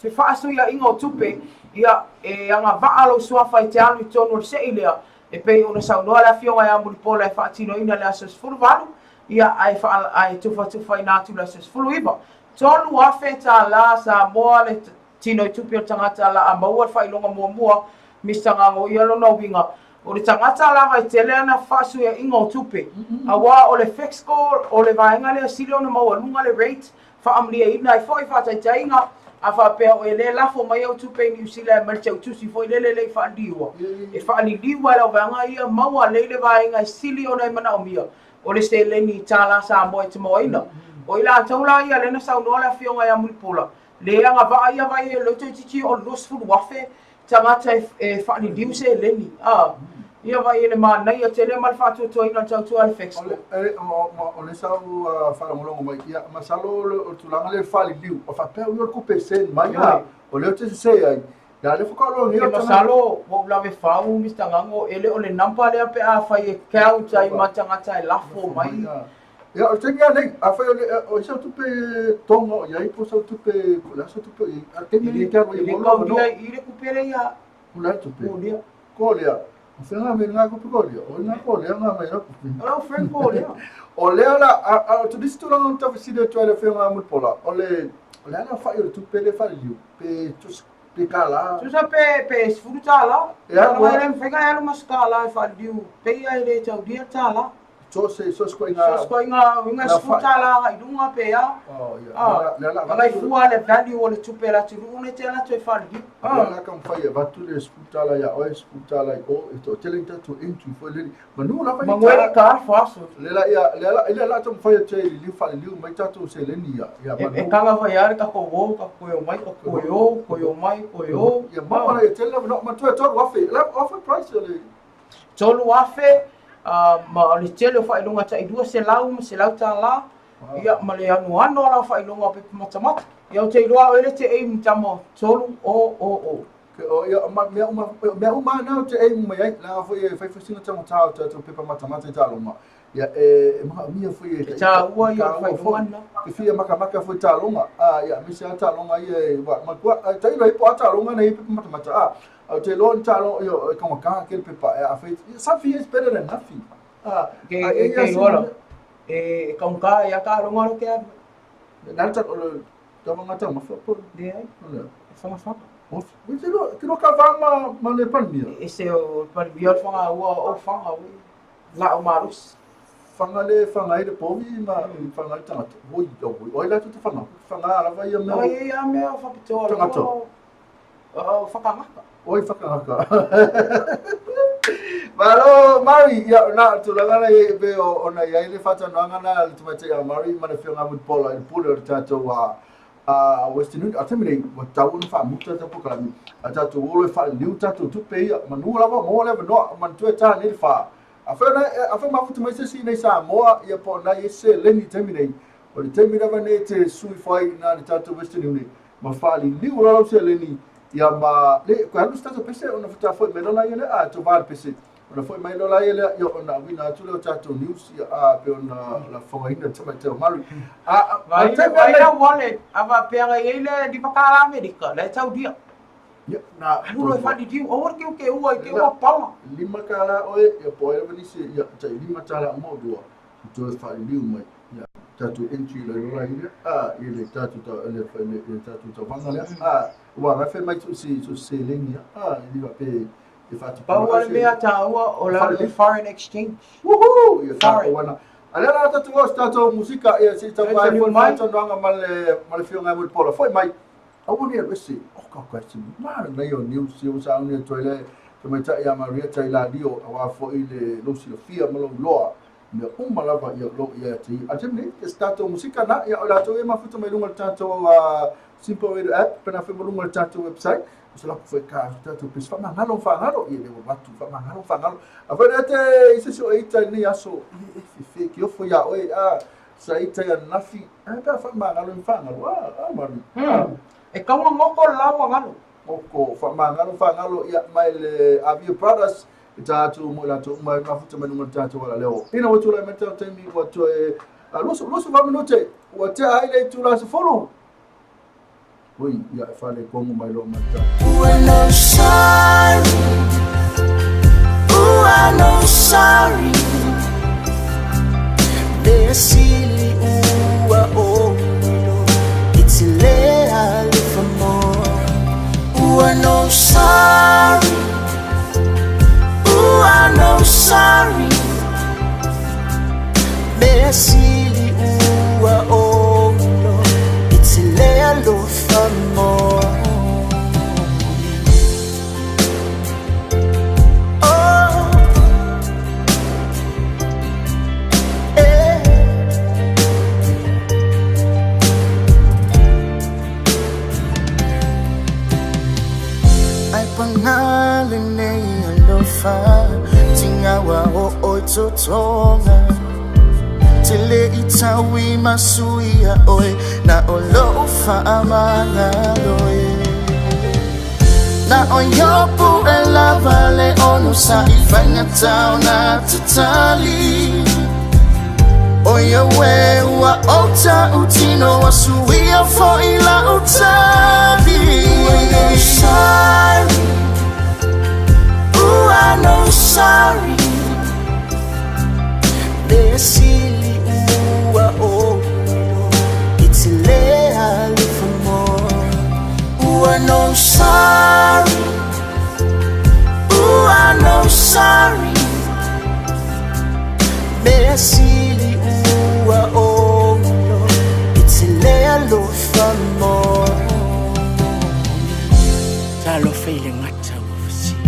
fefaasuiaiga o tupe, ia e agavaa lou suafa e te alu i totonu o le sei lea, e pei ona saunoa le Afioga ia Mulipola e faatinoina i le aso 18, ia ae ae tufatufaina atu i le aso 19. $3,000 Samoa le tino i tupe o le tagata la a maua le faailoga muamua, Mister Gago, ia lona uiga, o le tagata lava e tele ana fefaasuiaiga o tupe, aua o le Fexco o le vaega lea sili ona maualuga le rate, faamalieina ai foi faataitaiga, a faapea o e le lafo mai au tupe i Niu Sila e aumai le teutusi foi lele le i faaliliua, e faaliliu lava e lau vaega ia maua lelei le vaega e sili ona e manaomia o le seleni tala Samoa e timoaina. O i latou la ia lea na saunoa le Afioga ia Mulipola, Le agavaa ia vai e loto itiiti o le 20,000 tagata e faaliliu seleni. A, ia vai e le manaia tele ma le faatuatuaina o le tautua a le Fexco. O le sa ou faalogologo mai, ia, masalo o le tulaga lea faaliliu, o faapea ui o le kupe send mai, a, o lea ou te sese ai, ia lea faatoa logia o Masalo ua ou lave fau Mister Gago, e le o le number lea pe afai e count ai ma tagata e lafo mai. Ia, o le taimi lava nei, afai o le, o sau tupe tonga o i ai, po o sau tupe, po o le a sau tupe o i ai, a o le taimi lenei e te alu ai e maua lou avanoa. I le kupe lea ia. O le a le tupe? Kolia. Kolia. O fea ngā mea ngā kupe kolia? O ngā kolia ngā mea ngā kupe. O lau friend kolia. O lea la, a, o te nisi tulaga o tau fesili atu ai le afioga a Mulipola, o le, o le a le aofai o le tupe lea e faaliliu, pe tusa, pe kālā. Tusa pe, pe $10. Ia, ua. E le mafai ona e alu ma se kālā e faaliliu, pei lava e le taulia le tālā. So se so se koinga So se koinga uiga $10 agai i luga pe a. Oh ia. Ah, le ala agai fua le value o le tupe a le atunuu nei te ala atu e faaliliu. Ah. Le ala ka mafai e avatu le $10 ia oe, $10 i o, e toatele ni tatou entry foi lele. Manu lava ni Manuele ka faso. Le la ia le ala le ala taumafai atu e liliu faaliliu mai tatou seleni ia ia manu. E kanga fai lava le tatou o, tatou koe omai, tatou koe o, koe omai, koe o. Ia maua la ia tele lava no matua 3,000. La offer price o le 3,000 ma le tele o faailoga tai 200 ma $100, ia, ma le anoano o lau faailoga o pepa matamata. Ia, ou te iloa oe le te aim tama 3 o o o. O, ia, ma, mea uma, mea uma na ou te aim mai ai, leaga foi e fai foi sina taugata o tatou pepa matamata i taaloga. Ia, e manaomia foi e. E taua ia o faailoga na. Te fia makamaka foi taaloga, a, ia, aemaise lava taaloga ia e, wa, matua, tailo ai po o a taaloga na i ai pepa matamata, a, Ou te iloa ni taaloga, io, e taugata tele pepa e afai, something is better than nothing. Ah, Ke, a, e, ke iloa la, e taugata ia taaloga lo ke alu. Na le o le taumaga taumafa po. Leai. O le. E whangafaga. O, te loa, te loa ka vā ma, ma le palemia. E se o le palemia o le whanga ua o whanga ui. La o marusi. Whanga le whanga ai le povi ma whanga ai tangata. Oi, oi, oi la tu te whanga. Whanga lava ia mea. Oi, ia mea o whapitoa. Tangata. O whakangaka. Oi whakangaka. Malo, Mari, ia, na, tulaga na i pe o, ona i ai le whātanoanga na le tamaitai a Mari ma le whionga Mulipola i le pule o le tātou a, a Western Union. A taimi nei, ua tau ona whaamuta tā pokalami. A tātou olo e whaaliliu tātou tupe ia, manu lava, mo le avanoa, manatua e tā nei le whā. A whai ona, a whai mafuta mai se si nei Samoa, ia po na i se leni taimi nei. O le taimi lava nei te sui whai na le tātou Western Union. Ma faaliliu la lau seleni ia ma le koe alu se tatou pese ona faatoa foi mai loa laia lea a tou va le pese ona foi mai loa laia lea ia ona auina atu lea o tatou news ia a pei ona lafogaina le tamaitai o Mary a a Vai le vai la wallet a faapea na i ai le $5 Amerika la e taulia. Ia na Alu loa e faaliliu aua le keukeua i te ua pala. $5 oe ia po o ai lava nisi ia tai $5 uma o lua toe faaliliu mai ia. Tatou entry le lola ile a i le tatou le tatou tauvaga lea a ua ga fai mai so se lengi a i va pe e fatu. Pau o le mea tāua o la le foreign exchange. Woohoo! Ia tatou wana. A lea la tatou o tatou musika ia se tau mai foi mai talanoaga ma le fioga mo le pola. Foi mai. Aua ne alu ese. O ka ka se ma na yo news yo sa ni to le te mai ta ia Maria tai la lio awa foi le lo silafia ma lo loa. Mea uma lava ia lo ia te. A te nei ke tatou musika na ia o la to e mafuta mai lunga le tatou Simple Radio app pena fe lunga le tatou website. O se la foi ka tatou pes fa mangalo fa ngalo ia le watu fa mangalo fa ngalo. A foi te i se so e tai ni aso e fe fe ki ofo ia oe a sa i tai nafi a pa fa mangalo fa ngalo a mari. E kaua ngoko lawa ngalo. Ngoko fa mangalo fa ngalo ia mai le Avia Brothers e tātou mo latou uma e mafuta mai lunga le tatou ala leo. Ina ua tulai mai tau taimi ua toe 28 minute ua tea ai le itula 10. Ui, ia e fale kongo mai loa mai tau. Ooh, no sorry. Ooh, I no sorry. Le sili ua o it's le alofa mo. Ooh, I no sorry. Ooh, I no sorry. Le sili ua o it's le alofa mo. Oh, eh. Ai pangalan nei alofa tingawa o oi totonga Tele i taui masuia oe na o lo whaamangalo e Na o yopu e lava le ono sa i whainga tau na tatali O ia we ua ota utino a suia fo i la utavi. Ooh, I no sorry. Ooh, I no sorry. Le sili ua o it's le alofa mo. Ooh, I no sorry. Ooh, I no sorry. Le sili ua o it's le alofa mo. Ta alofa i le gata ua fasia.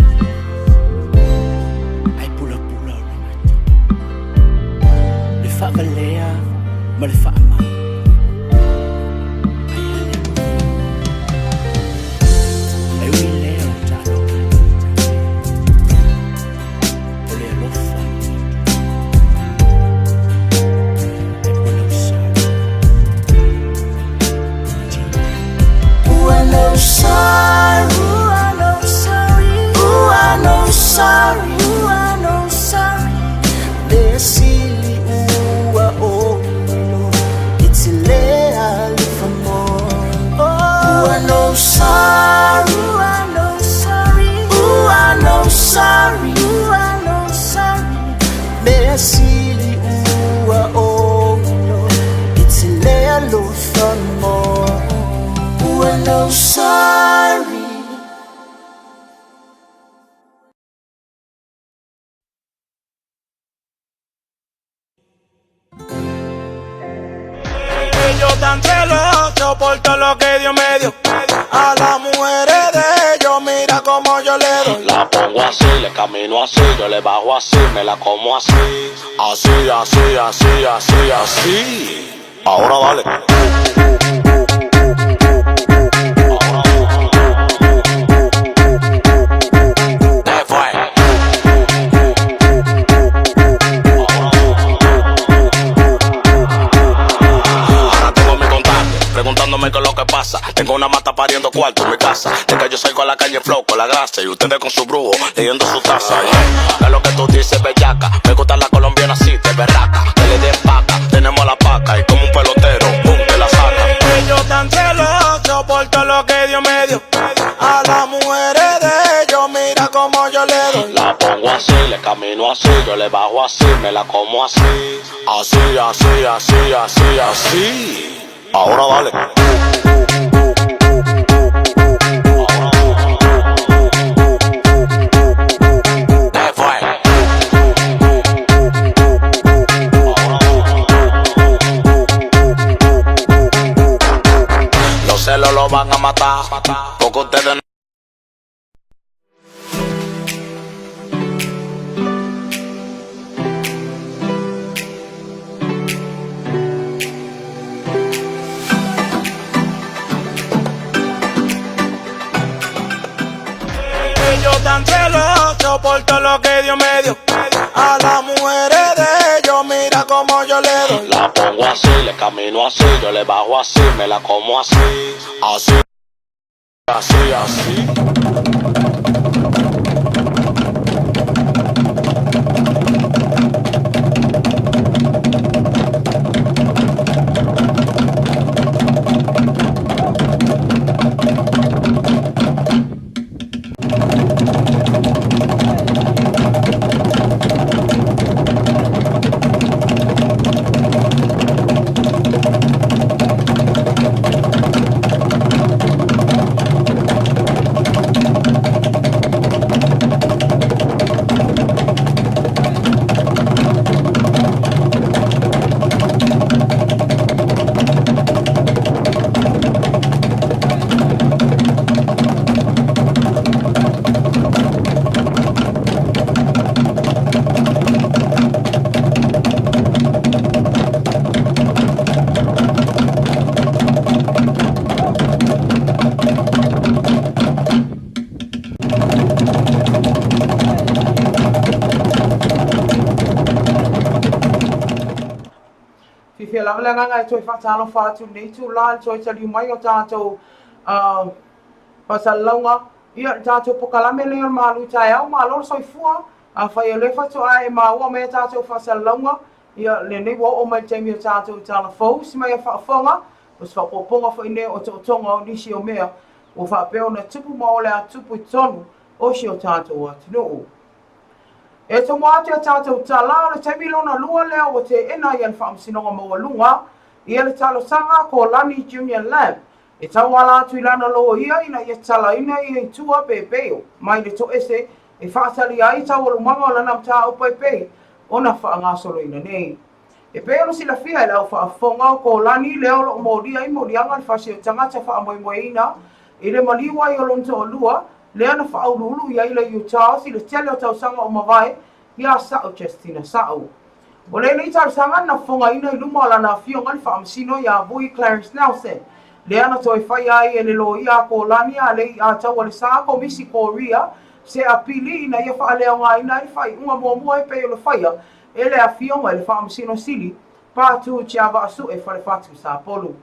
Ai pulapula o le gata. Le faavalea ma le faamau. Ai ale. Ai ui lea o ta alofa. O le alofa i Ai puna usalo. Ooh, I no sorry. Ooh, I no sorry. Ooh, I no sorry. Ooh, I no sorry. Le sili ua o it's le alofa mo. Ooh, I no sorry. Ooh, I no sorry. Ooh, I no sorry. Ooh, I no sorry. Le sili ua o it's le alofa mo. Ooh, I no sorry. Yo tan celoso por todo lo que Dios me dio. A las mujeres de ellos, mira como yo le doy. La pongo así, le camino así, yo le bajo así, me la como así. Así, así, así, así, así. Ahora dale. ¿Qué fue? Ahora tengo mi contacto, preguntándome qué es lo que pasa. Tengo una mata pariendo cuarto en mi casa. De que yo salgo a la calle flow con la grasa y ustedes con su brujo leyendo su taza. Yeah. ¿Qué es lo que tú dices, bellaca? Me gusta la colombiana así, de berraca. Que le den paca, tenemos la paca y como un pelotero, pum, te la saca. Yo tan celoso por todo lo que Dios me dio. A las mujeres de ellos, mira como yo le le doy. La pongo así, le camino así, yo le bajo así, me la como así. Así, así, así, así, así. Ahora dale. ¿Qué fue? Los celos lo van a matar, porque ustedes no. Ellos tan celosos por todo lo que Dios me dio. A las mujeres de ellos, mira cómo yo le doy. La pongo así, le camino así, yo le bajo así, me la como así. Así, así, así. Fiafia lava le agaga e toe faatalofa atu i lenei itulā i le toe taliu mai o tatou faasalalauga. Ia, le tatou pokalame lenei o le malu taeao, malo le soifua. Afai o lea faatoa e maua mai a tatou faasalalauga, ia, lenei ua oo mai le taimi o tatou i tala fou, si mai a faafofoga, o se faaopoopoga foi lenei o otootoga o nisi o mea ua faapea ona tupu ma o le a tupu i totonu o si o tatou atunuu. E tomo atu i a tatou tala, o le taimi lona lua lea ua teena ai e le Faamasinoga Maualuga ia le talosaga a Kolani Junior Lamb e tauala atu i lana loia ina ia talaina ia i tua pe bail mai le toese e faatalia ai taualumaga o lana mataupu e pei ona faagasoloina nei. E pei ona silafia e le au faafofoga o Kolani lea o lo o molia ai moliaga le fasi o tagata faamoemoeina i le maliu ai o lona toalua lea na faauluulu i ai le Utahs i le tele o tausaga o mavae iā Sa'u Justina Sa'u. O lenei talosaga na fofogaina i luma o lana afioga le faamasino iā Vui Clarence Nelson, lea na toe faia ai e le loia a Kolani a le i'a taualesā Komisi Korea se apili ina ia faaleaogaina ai le faaiuga muamua e pei ona faia e le afioga i le Faamasino Sili Patu Tiavaasue Falefatu Sapolu.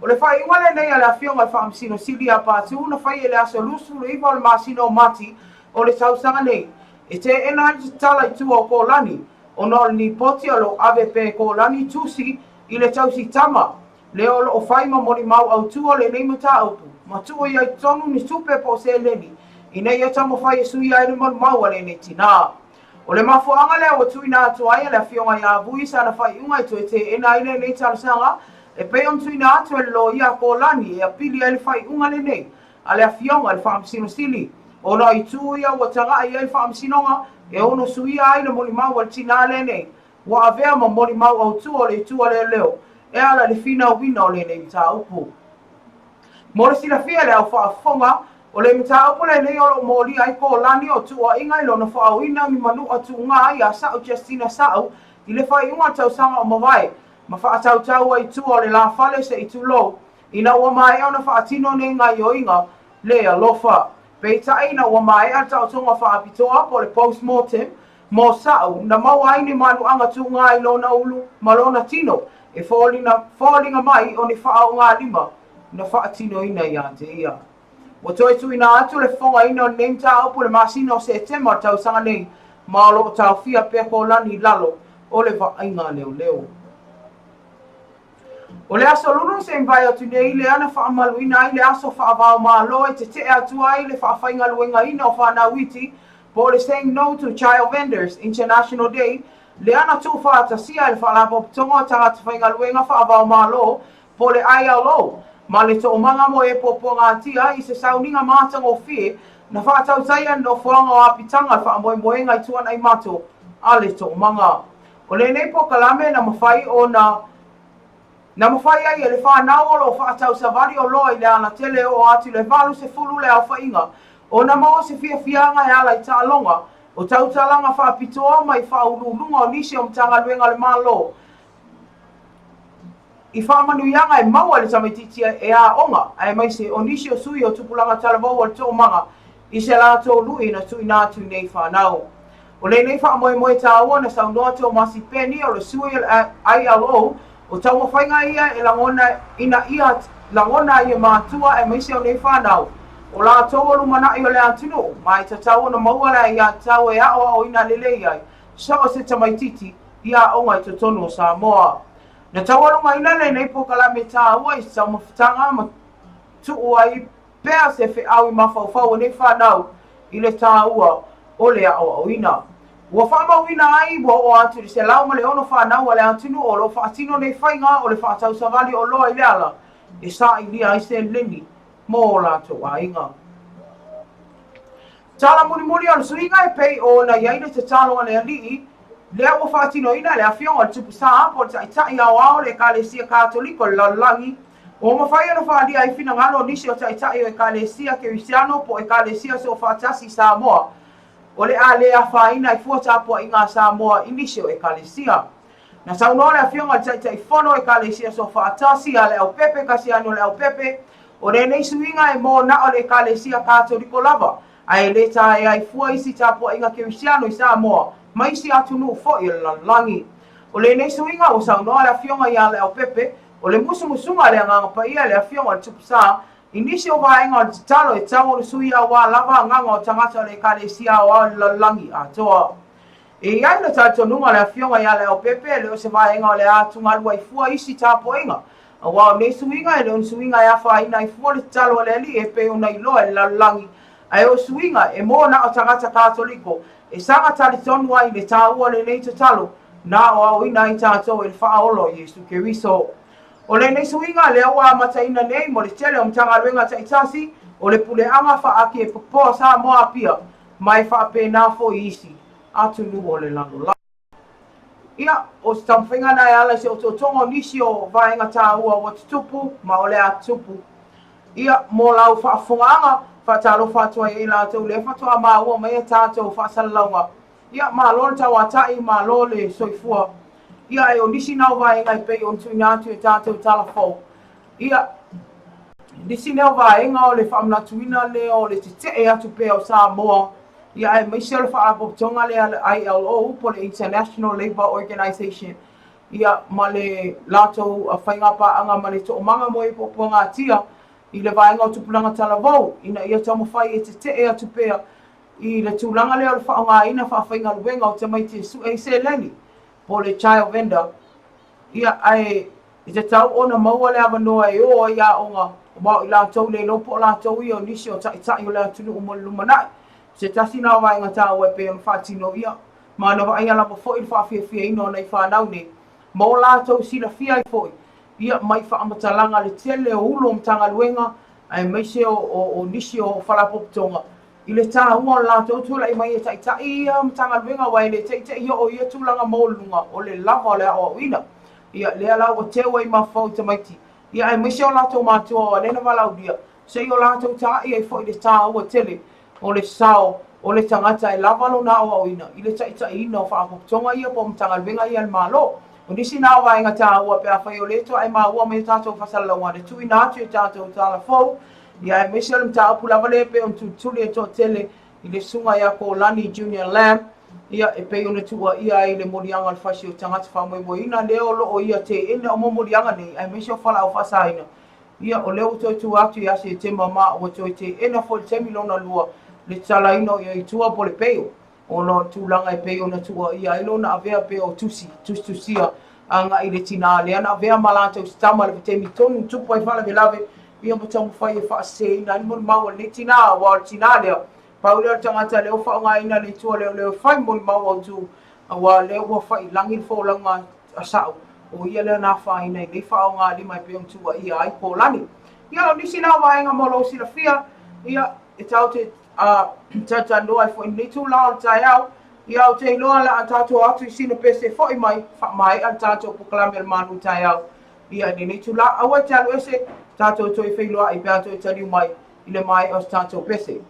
O le faaiuga lenei a le Afioga i le Faamasino Sili ia Patu na fai e le aso 29 o le masina o Mati o le tausaga nei, e teena ai le tatala i tua o Kolani ona o le lipoti o lo o ave pea e Kolani tusi i le tausi tama lea o lo o fai ma molimau autu o lenei mataupu ma tuu i ai totonu ni tupe po o seleni ina ia taumafai e suia ai le malumau a lenei tinā. O le mafuaaga lea ua tuuina atu ai e le Afioga ia Vui sana faaiuga e toe teena ai lenei talosaga e pei ona tuuina atu e le loia a Kolani e apili ai le faaiuga lenei a le Afioga i le Faamasino Sili ona o itu ia ua tagai i ai le Faamasinoga e ono suia ai le molimau a le tinā lenei ua avea ma molimau autu o le itu a leoleo e ala i le finauina o lenei mataupu. Mo le silafia e le au faafofoga, o le mataupu lenei o lo o molia ai Kolani o tuuaiga i lona faaoina ni manua tuuga iā Sa'u Justina Sa'u i le faaiuga o le tausaga o mavae ma faatautau ai i tua o le lafale se i tulou ina ua maea ona faatino nei gaioiga le alofa. Peitai ina ua maea le taotoga faapitoa po o le post-mortem mo Sa'u, na maua ai ni manuaga tuuga i lona ulu ma lona tino e foliga mai o ni faaogalima na faatinoina ia te ia. Ua toe tuuina atu le fofogaina o lenei mataupu i le masina o Setema o le tausaga nei, ma o lo o taofia pea Kolani i lalo o le vaaiga a leoleo. O le aso Lulu se i mavae atu nei lea na faamamaluina ai le aso faava-o-Malo e tete'e atu ai le faafaigaluegaina o fanau iti po o le Saying No to Child Vendors International Day, lea na tuufaatasia e le Faalapotopotoga o Tagata Faigaluega Faava-o-Malo po o le ILO ma le Toomaga mo e Puapuagatia i se sauniga matagofie na faatautaia i le nofoaga o Apitaga le faamoemoega i Tuanaimato a le Toomaga. O lenei polokalame na mafai ona Na mafai ai e le fanau o lo o faatau savali oloa i le alatele e oo atu i le 80 le aofaiga ona maua se fiafiaga e ala i taaloga o tautalaga faapitoa mai faauluuluga o nisi o Matagaluega a le Malo i faamanuiaga e maua e le tamaitiiti e aoga aemaise o nisi o sui o tupulaga talavou o le Toomaga i se latou lui na tuuina atu i nei fanau. O lenei faamoemoe taua na saunoa Tomasi Peni o le sui o le ILO, o taumafaiga ia e lagona ina ia lagona ai e matua aemaise o nei fanau, o latou o lumanai o le atunuu, ma e tatau ona maua le aiatatau e aoaoina lelei ai so o se tamaitiiti i aoga i totonu o Samoa. Na taualugaina lenei polokalame taua i se taumafataga ma tuu ai pea se feau i mafaufau o nei fanau i le taua o le aoaoina. Ua faamauina ai ua oo atu i le 106 fanau a le atunuu o lo o faatino nei faiga o le faatau savali oloa i le ala e sailia ai seleni mo o latou aiga. Tala mulimuli o le suiga e pei ona i ai le tatalo a le Alii, lea ua faatinoina e le Afioga i le Tupu Sa po o le Taitai Aoao o le Ekalesia Katoliko i le lalolagi, ua mafai ona faaalia ai finagalo o nisi o Taitai o Ekalesia Kerisiano po o Ekalesia Soofaatasi i Samoa o le a le afaina ai fua tapuaiga a Samoa i nisi o Ekalesia. Na saunoa le Afioga i le Taitaifono o Ekalesia Soofaatasi a Leaupepe Kasiano Leaupepe, O lenei suiga e mō na o le Ekalesia Katoliko lava, ae e le taea ai fua isi tapuaiga Kerisiano i Samoa ma isi atunuu foi o le lalolagi. O lenei suiga ua saunoa le Afioga ia Leaupepe, o le musumusuga a le Agaga Paia i le Afioga i le Tupu Sa i nisi o vaega o le tatalo e tatau ona suia aua lava agaga o tagata o le Ekalesia aoao i le lalolagi atoa. E i ai le talitonuga o le Afioga ia Leaupepe e le o se vaega o le a atugalu ai fua isi tapuaiga, aua o nei suiga e le o ni suiga e afaina ai fua le tatalo a le Alii e pei ona iloa e le lalolagi, ae o suiga e mō na o tagata Katoliko e saga talitonu ai i le taua o lenei tatalo na aoaoina ai tatou e le Faaola o Iesu Keriso. O lenei suiga lea ua amataina nei mo le tele o Matagaluega taitasi o le Puleaga Faaaki e Popoa Samoa Apia ma e faapena foi i isi atunuu o le lalolagi. Ia, o se taumafaiga lena e ala i se otootoga o nisi o vaega taua ua tutupu ma o le a tutupu. Ia, mo lau faafofogaaga, faatalofa atu ai ia i latou lea faatoa maua mai a tatou faasalalauga. Ia, malo le tauatai, malo le soifua. Ia, ae o nisi na o vaega e pei ona tuuina atu i a tatou tala fou. Ia, nisi lea o vaega o le faamanatuina lea o le tetee atu pea o Samoa, ia aemaise o le faalapotopotoga lea a le ILO po o le International Labour Organization, ia ma le latou faigapaaga ma le Toomaga mo e Puapuagatia i le vaega o tupulaga talavou ina ia taumafai e tetee atu pea i le tulaga lea o le faaaogaina faafaigaluega o tamaiti e sue ai seleni po o le child vendor. Ia, ae e tatau ona maua le avanoa e ō ai aoga, aua o i latou le iloa po o latou ia o nisi o taitai o le atunuu mo le lumanai. O se tasi lena o vaega taua e pei ona faatino ia, ma na vaaia lava foi le faafiafiaina o nai fanau nei, ma o latou silafia ai foi, ia, mai faamatalaga le tele o Ulu o Matagaluega, aemaise o nisi o Faalapotopotoga, i le taua o le latou tulai mai e taitai ia Matagaluega aua e le teitei oo i ia tulaga maualuluga o le lava o le aoaoina. Ia, lea la ua teu ai mafaufau i tamaiti, ia aemaise o latou matua o lea na valaaulia, se i o latou taai ai foi i le taua tele o le sao o le tagata e lava lona aoaoina i le taitaiina o Faalapotopotoga ia po o Matagaluega ia a le Malo. O nisi na o vaega taua pe afai o lea toa e maua mai a tatou faasalalauga na tuuina atu i a tatou tala fou, Ia aemaise o le mataupu lava lea e pei ona tulituli e toatele i le susuga ia Kolani Junior Lam, ia e pei ona tuuaia ai i le moliaga o le fasi o tagata faamoemoeina lea o lo o ia teena uma moliaga nei aemaise o falaau faasaina. Ia o lea ua toe tua atu ia Setema ma ua toe teena foi i le taimi lona lua le tatalaina o ia i tua po o le bail ona o le tulaga e pei ona tuuaia ai lona avea pea o tusi tusitusia agai i le tinā lea na avea ma latou sitama i le taimi tonu na tupu ai faalavelave, ia ma taumafai e faaseseina ai le molimau a lenei tinā, aua o le tinā lea Pau lea o le tagata lea ua faaaogaina le itu a leoleo e fai molimau autu, aua o lea ua faiilagi le folauga a Sa'u, o ia lea na afaina i nei faaaogalima e pei ona tuuaia ai Polani. Ia, o nisi na o vaega mo lou silafia, ia, e tatou te talatalanoa ai foi i lenei itula o le taeao. Ia, ou te iloa o le a tatou o atu i sina pese foi mai, faamaea le tatou polokalame o le malu taeao. Ia, i lenei itula, aua e te alu ese, tatou toe feiloai pe a toe taliu mai i le maea o se tatou pese.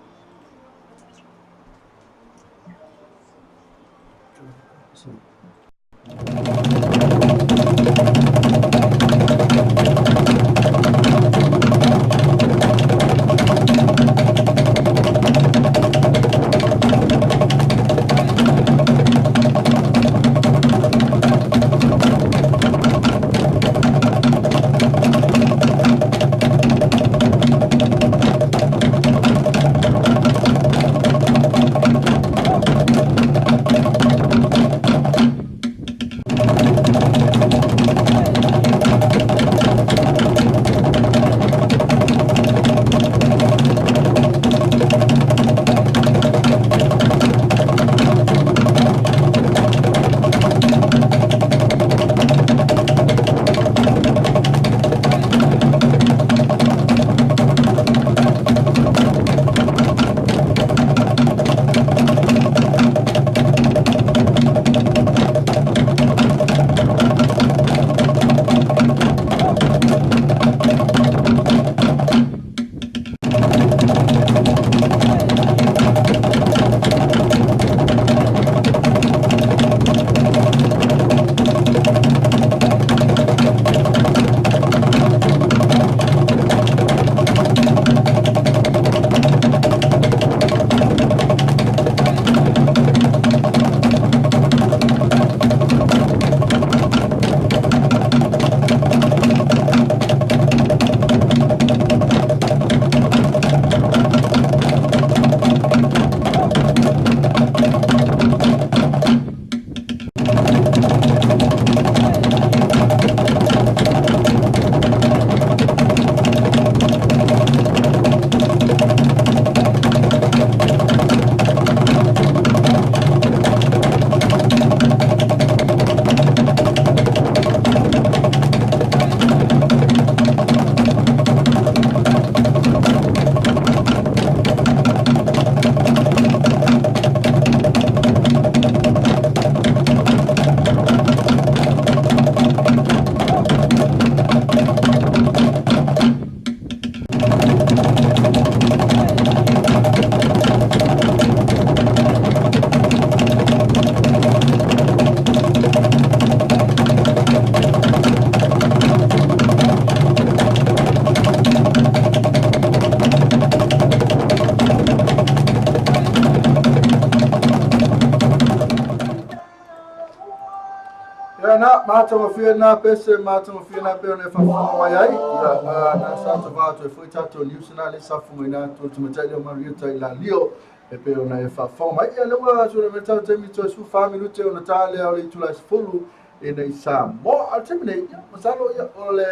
Ia na, matagofie na pese, matagofie na pei ona e faafofoga mai ai. Ia, na sa tavā atu ai foi tatou news na le sa fofogaina atu o le tamaitai lea o Marieta i Lalio e pei ona e faafofoga mai. Ia, lea ua tulai mai le tatou taimi toe 14 minute ona ta lea o le itula e 10 i nei Samoa. A o le taimi nei, ia, masalo ia, o le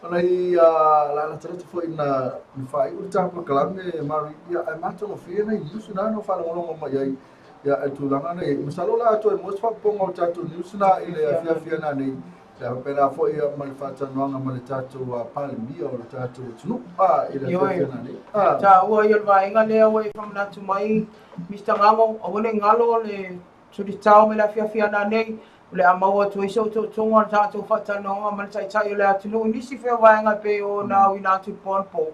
ona i la latalata foi na faaiu le ta polokalame Mari, ia, ae matagofie nai news na na faalogologo mai ai. Ia, e tulaga na i ai. Masalo o le a toe maua se faaopoopoga o tatou news na i le afiafi ana nei. Ia, faapena foi ia, ma le faatalanoaga ma le tatou Palemia o le tatou atunuu i le afiafi ana nei. Ioe, taua ia o le vaega lea ua e faamanatu mai Mister Gago, aua ne i galo le tulitao mai le afiafi ana nei, o le a maua atu ai se otootoga o le tatou faatalanoaga ma le Taitai o le atunuu i nisi foi o vaega e pei ona auina atu i le po anapo.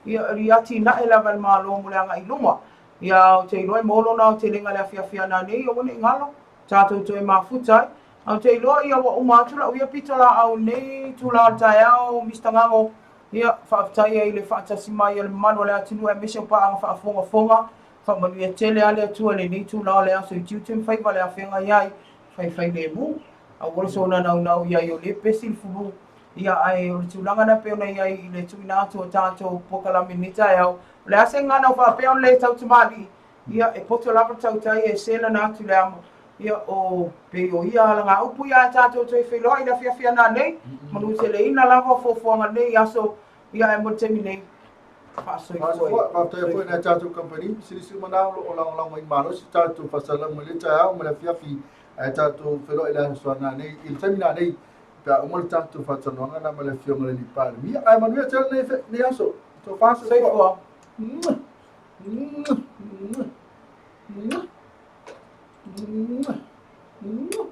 Ia, i atinae lava e le Malo mo le agai i luma. Ia, ou te iloa e maua lona aotelega i le afiafi ana nei, aua ne i galo, tatou toe mafuta ai. Ae ou te iloa, ia, ua uma atu lau ia pitolaau i lenei itula o le taeao, Mister Gago. Ia, faafetai ai i le faatasi mai o le mamalu o le atunuu aemaise o paaga faafogafoga. Faamanuia tele lava le Atua i lenei itula o le aso i tiute ma faiva le afeagai ai, faifailemu. Aua le soona naunau i ai o lea pesi le fulu. Ia, ae o le tulaga lena e pei ona i ai i le tuuina atu o tatou polokalame i lenei taeao. O le a se gagana o faapea ona le tautamalii, ia, e poto lava le tautai e selana atu i le amo. Ia, o, pei o ia alagaupu ia a tatou toe feiloai i le afiafi ana nei, manuteleina lava o fuafuaga nei aso, ia, ae mo le taimi nei. Faasoifua. Faafetai foi i nai a tatou kamupani pisinisi uma na o lo o lagolagoina malosi tatou faasalaga mai le taeao ma le afiafi ae tatou feiloai i le aso nanei i le taimi nanei pe a uma le tatou faatalanoaga lena ma le Afioga i le Alii Palemia. Ae manuia tele nei, nei aso. Tofa soifua. Soifua. Mwah. Mwah. Mwah. Mwah.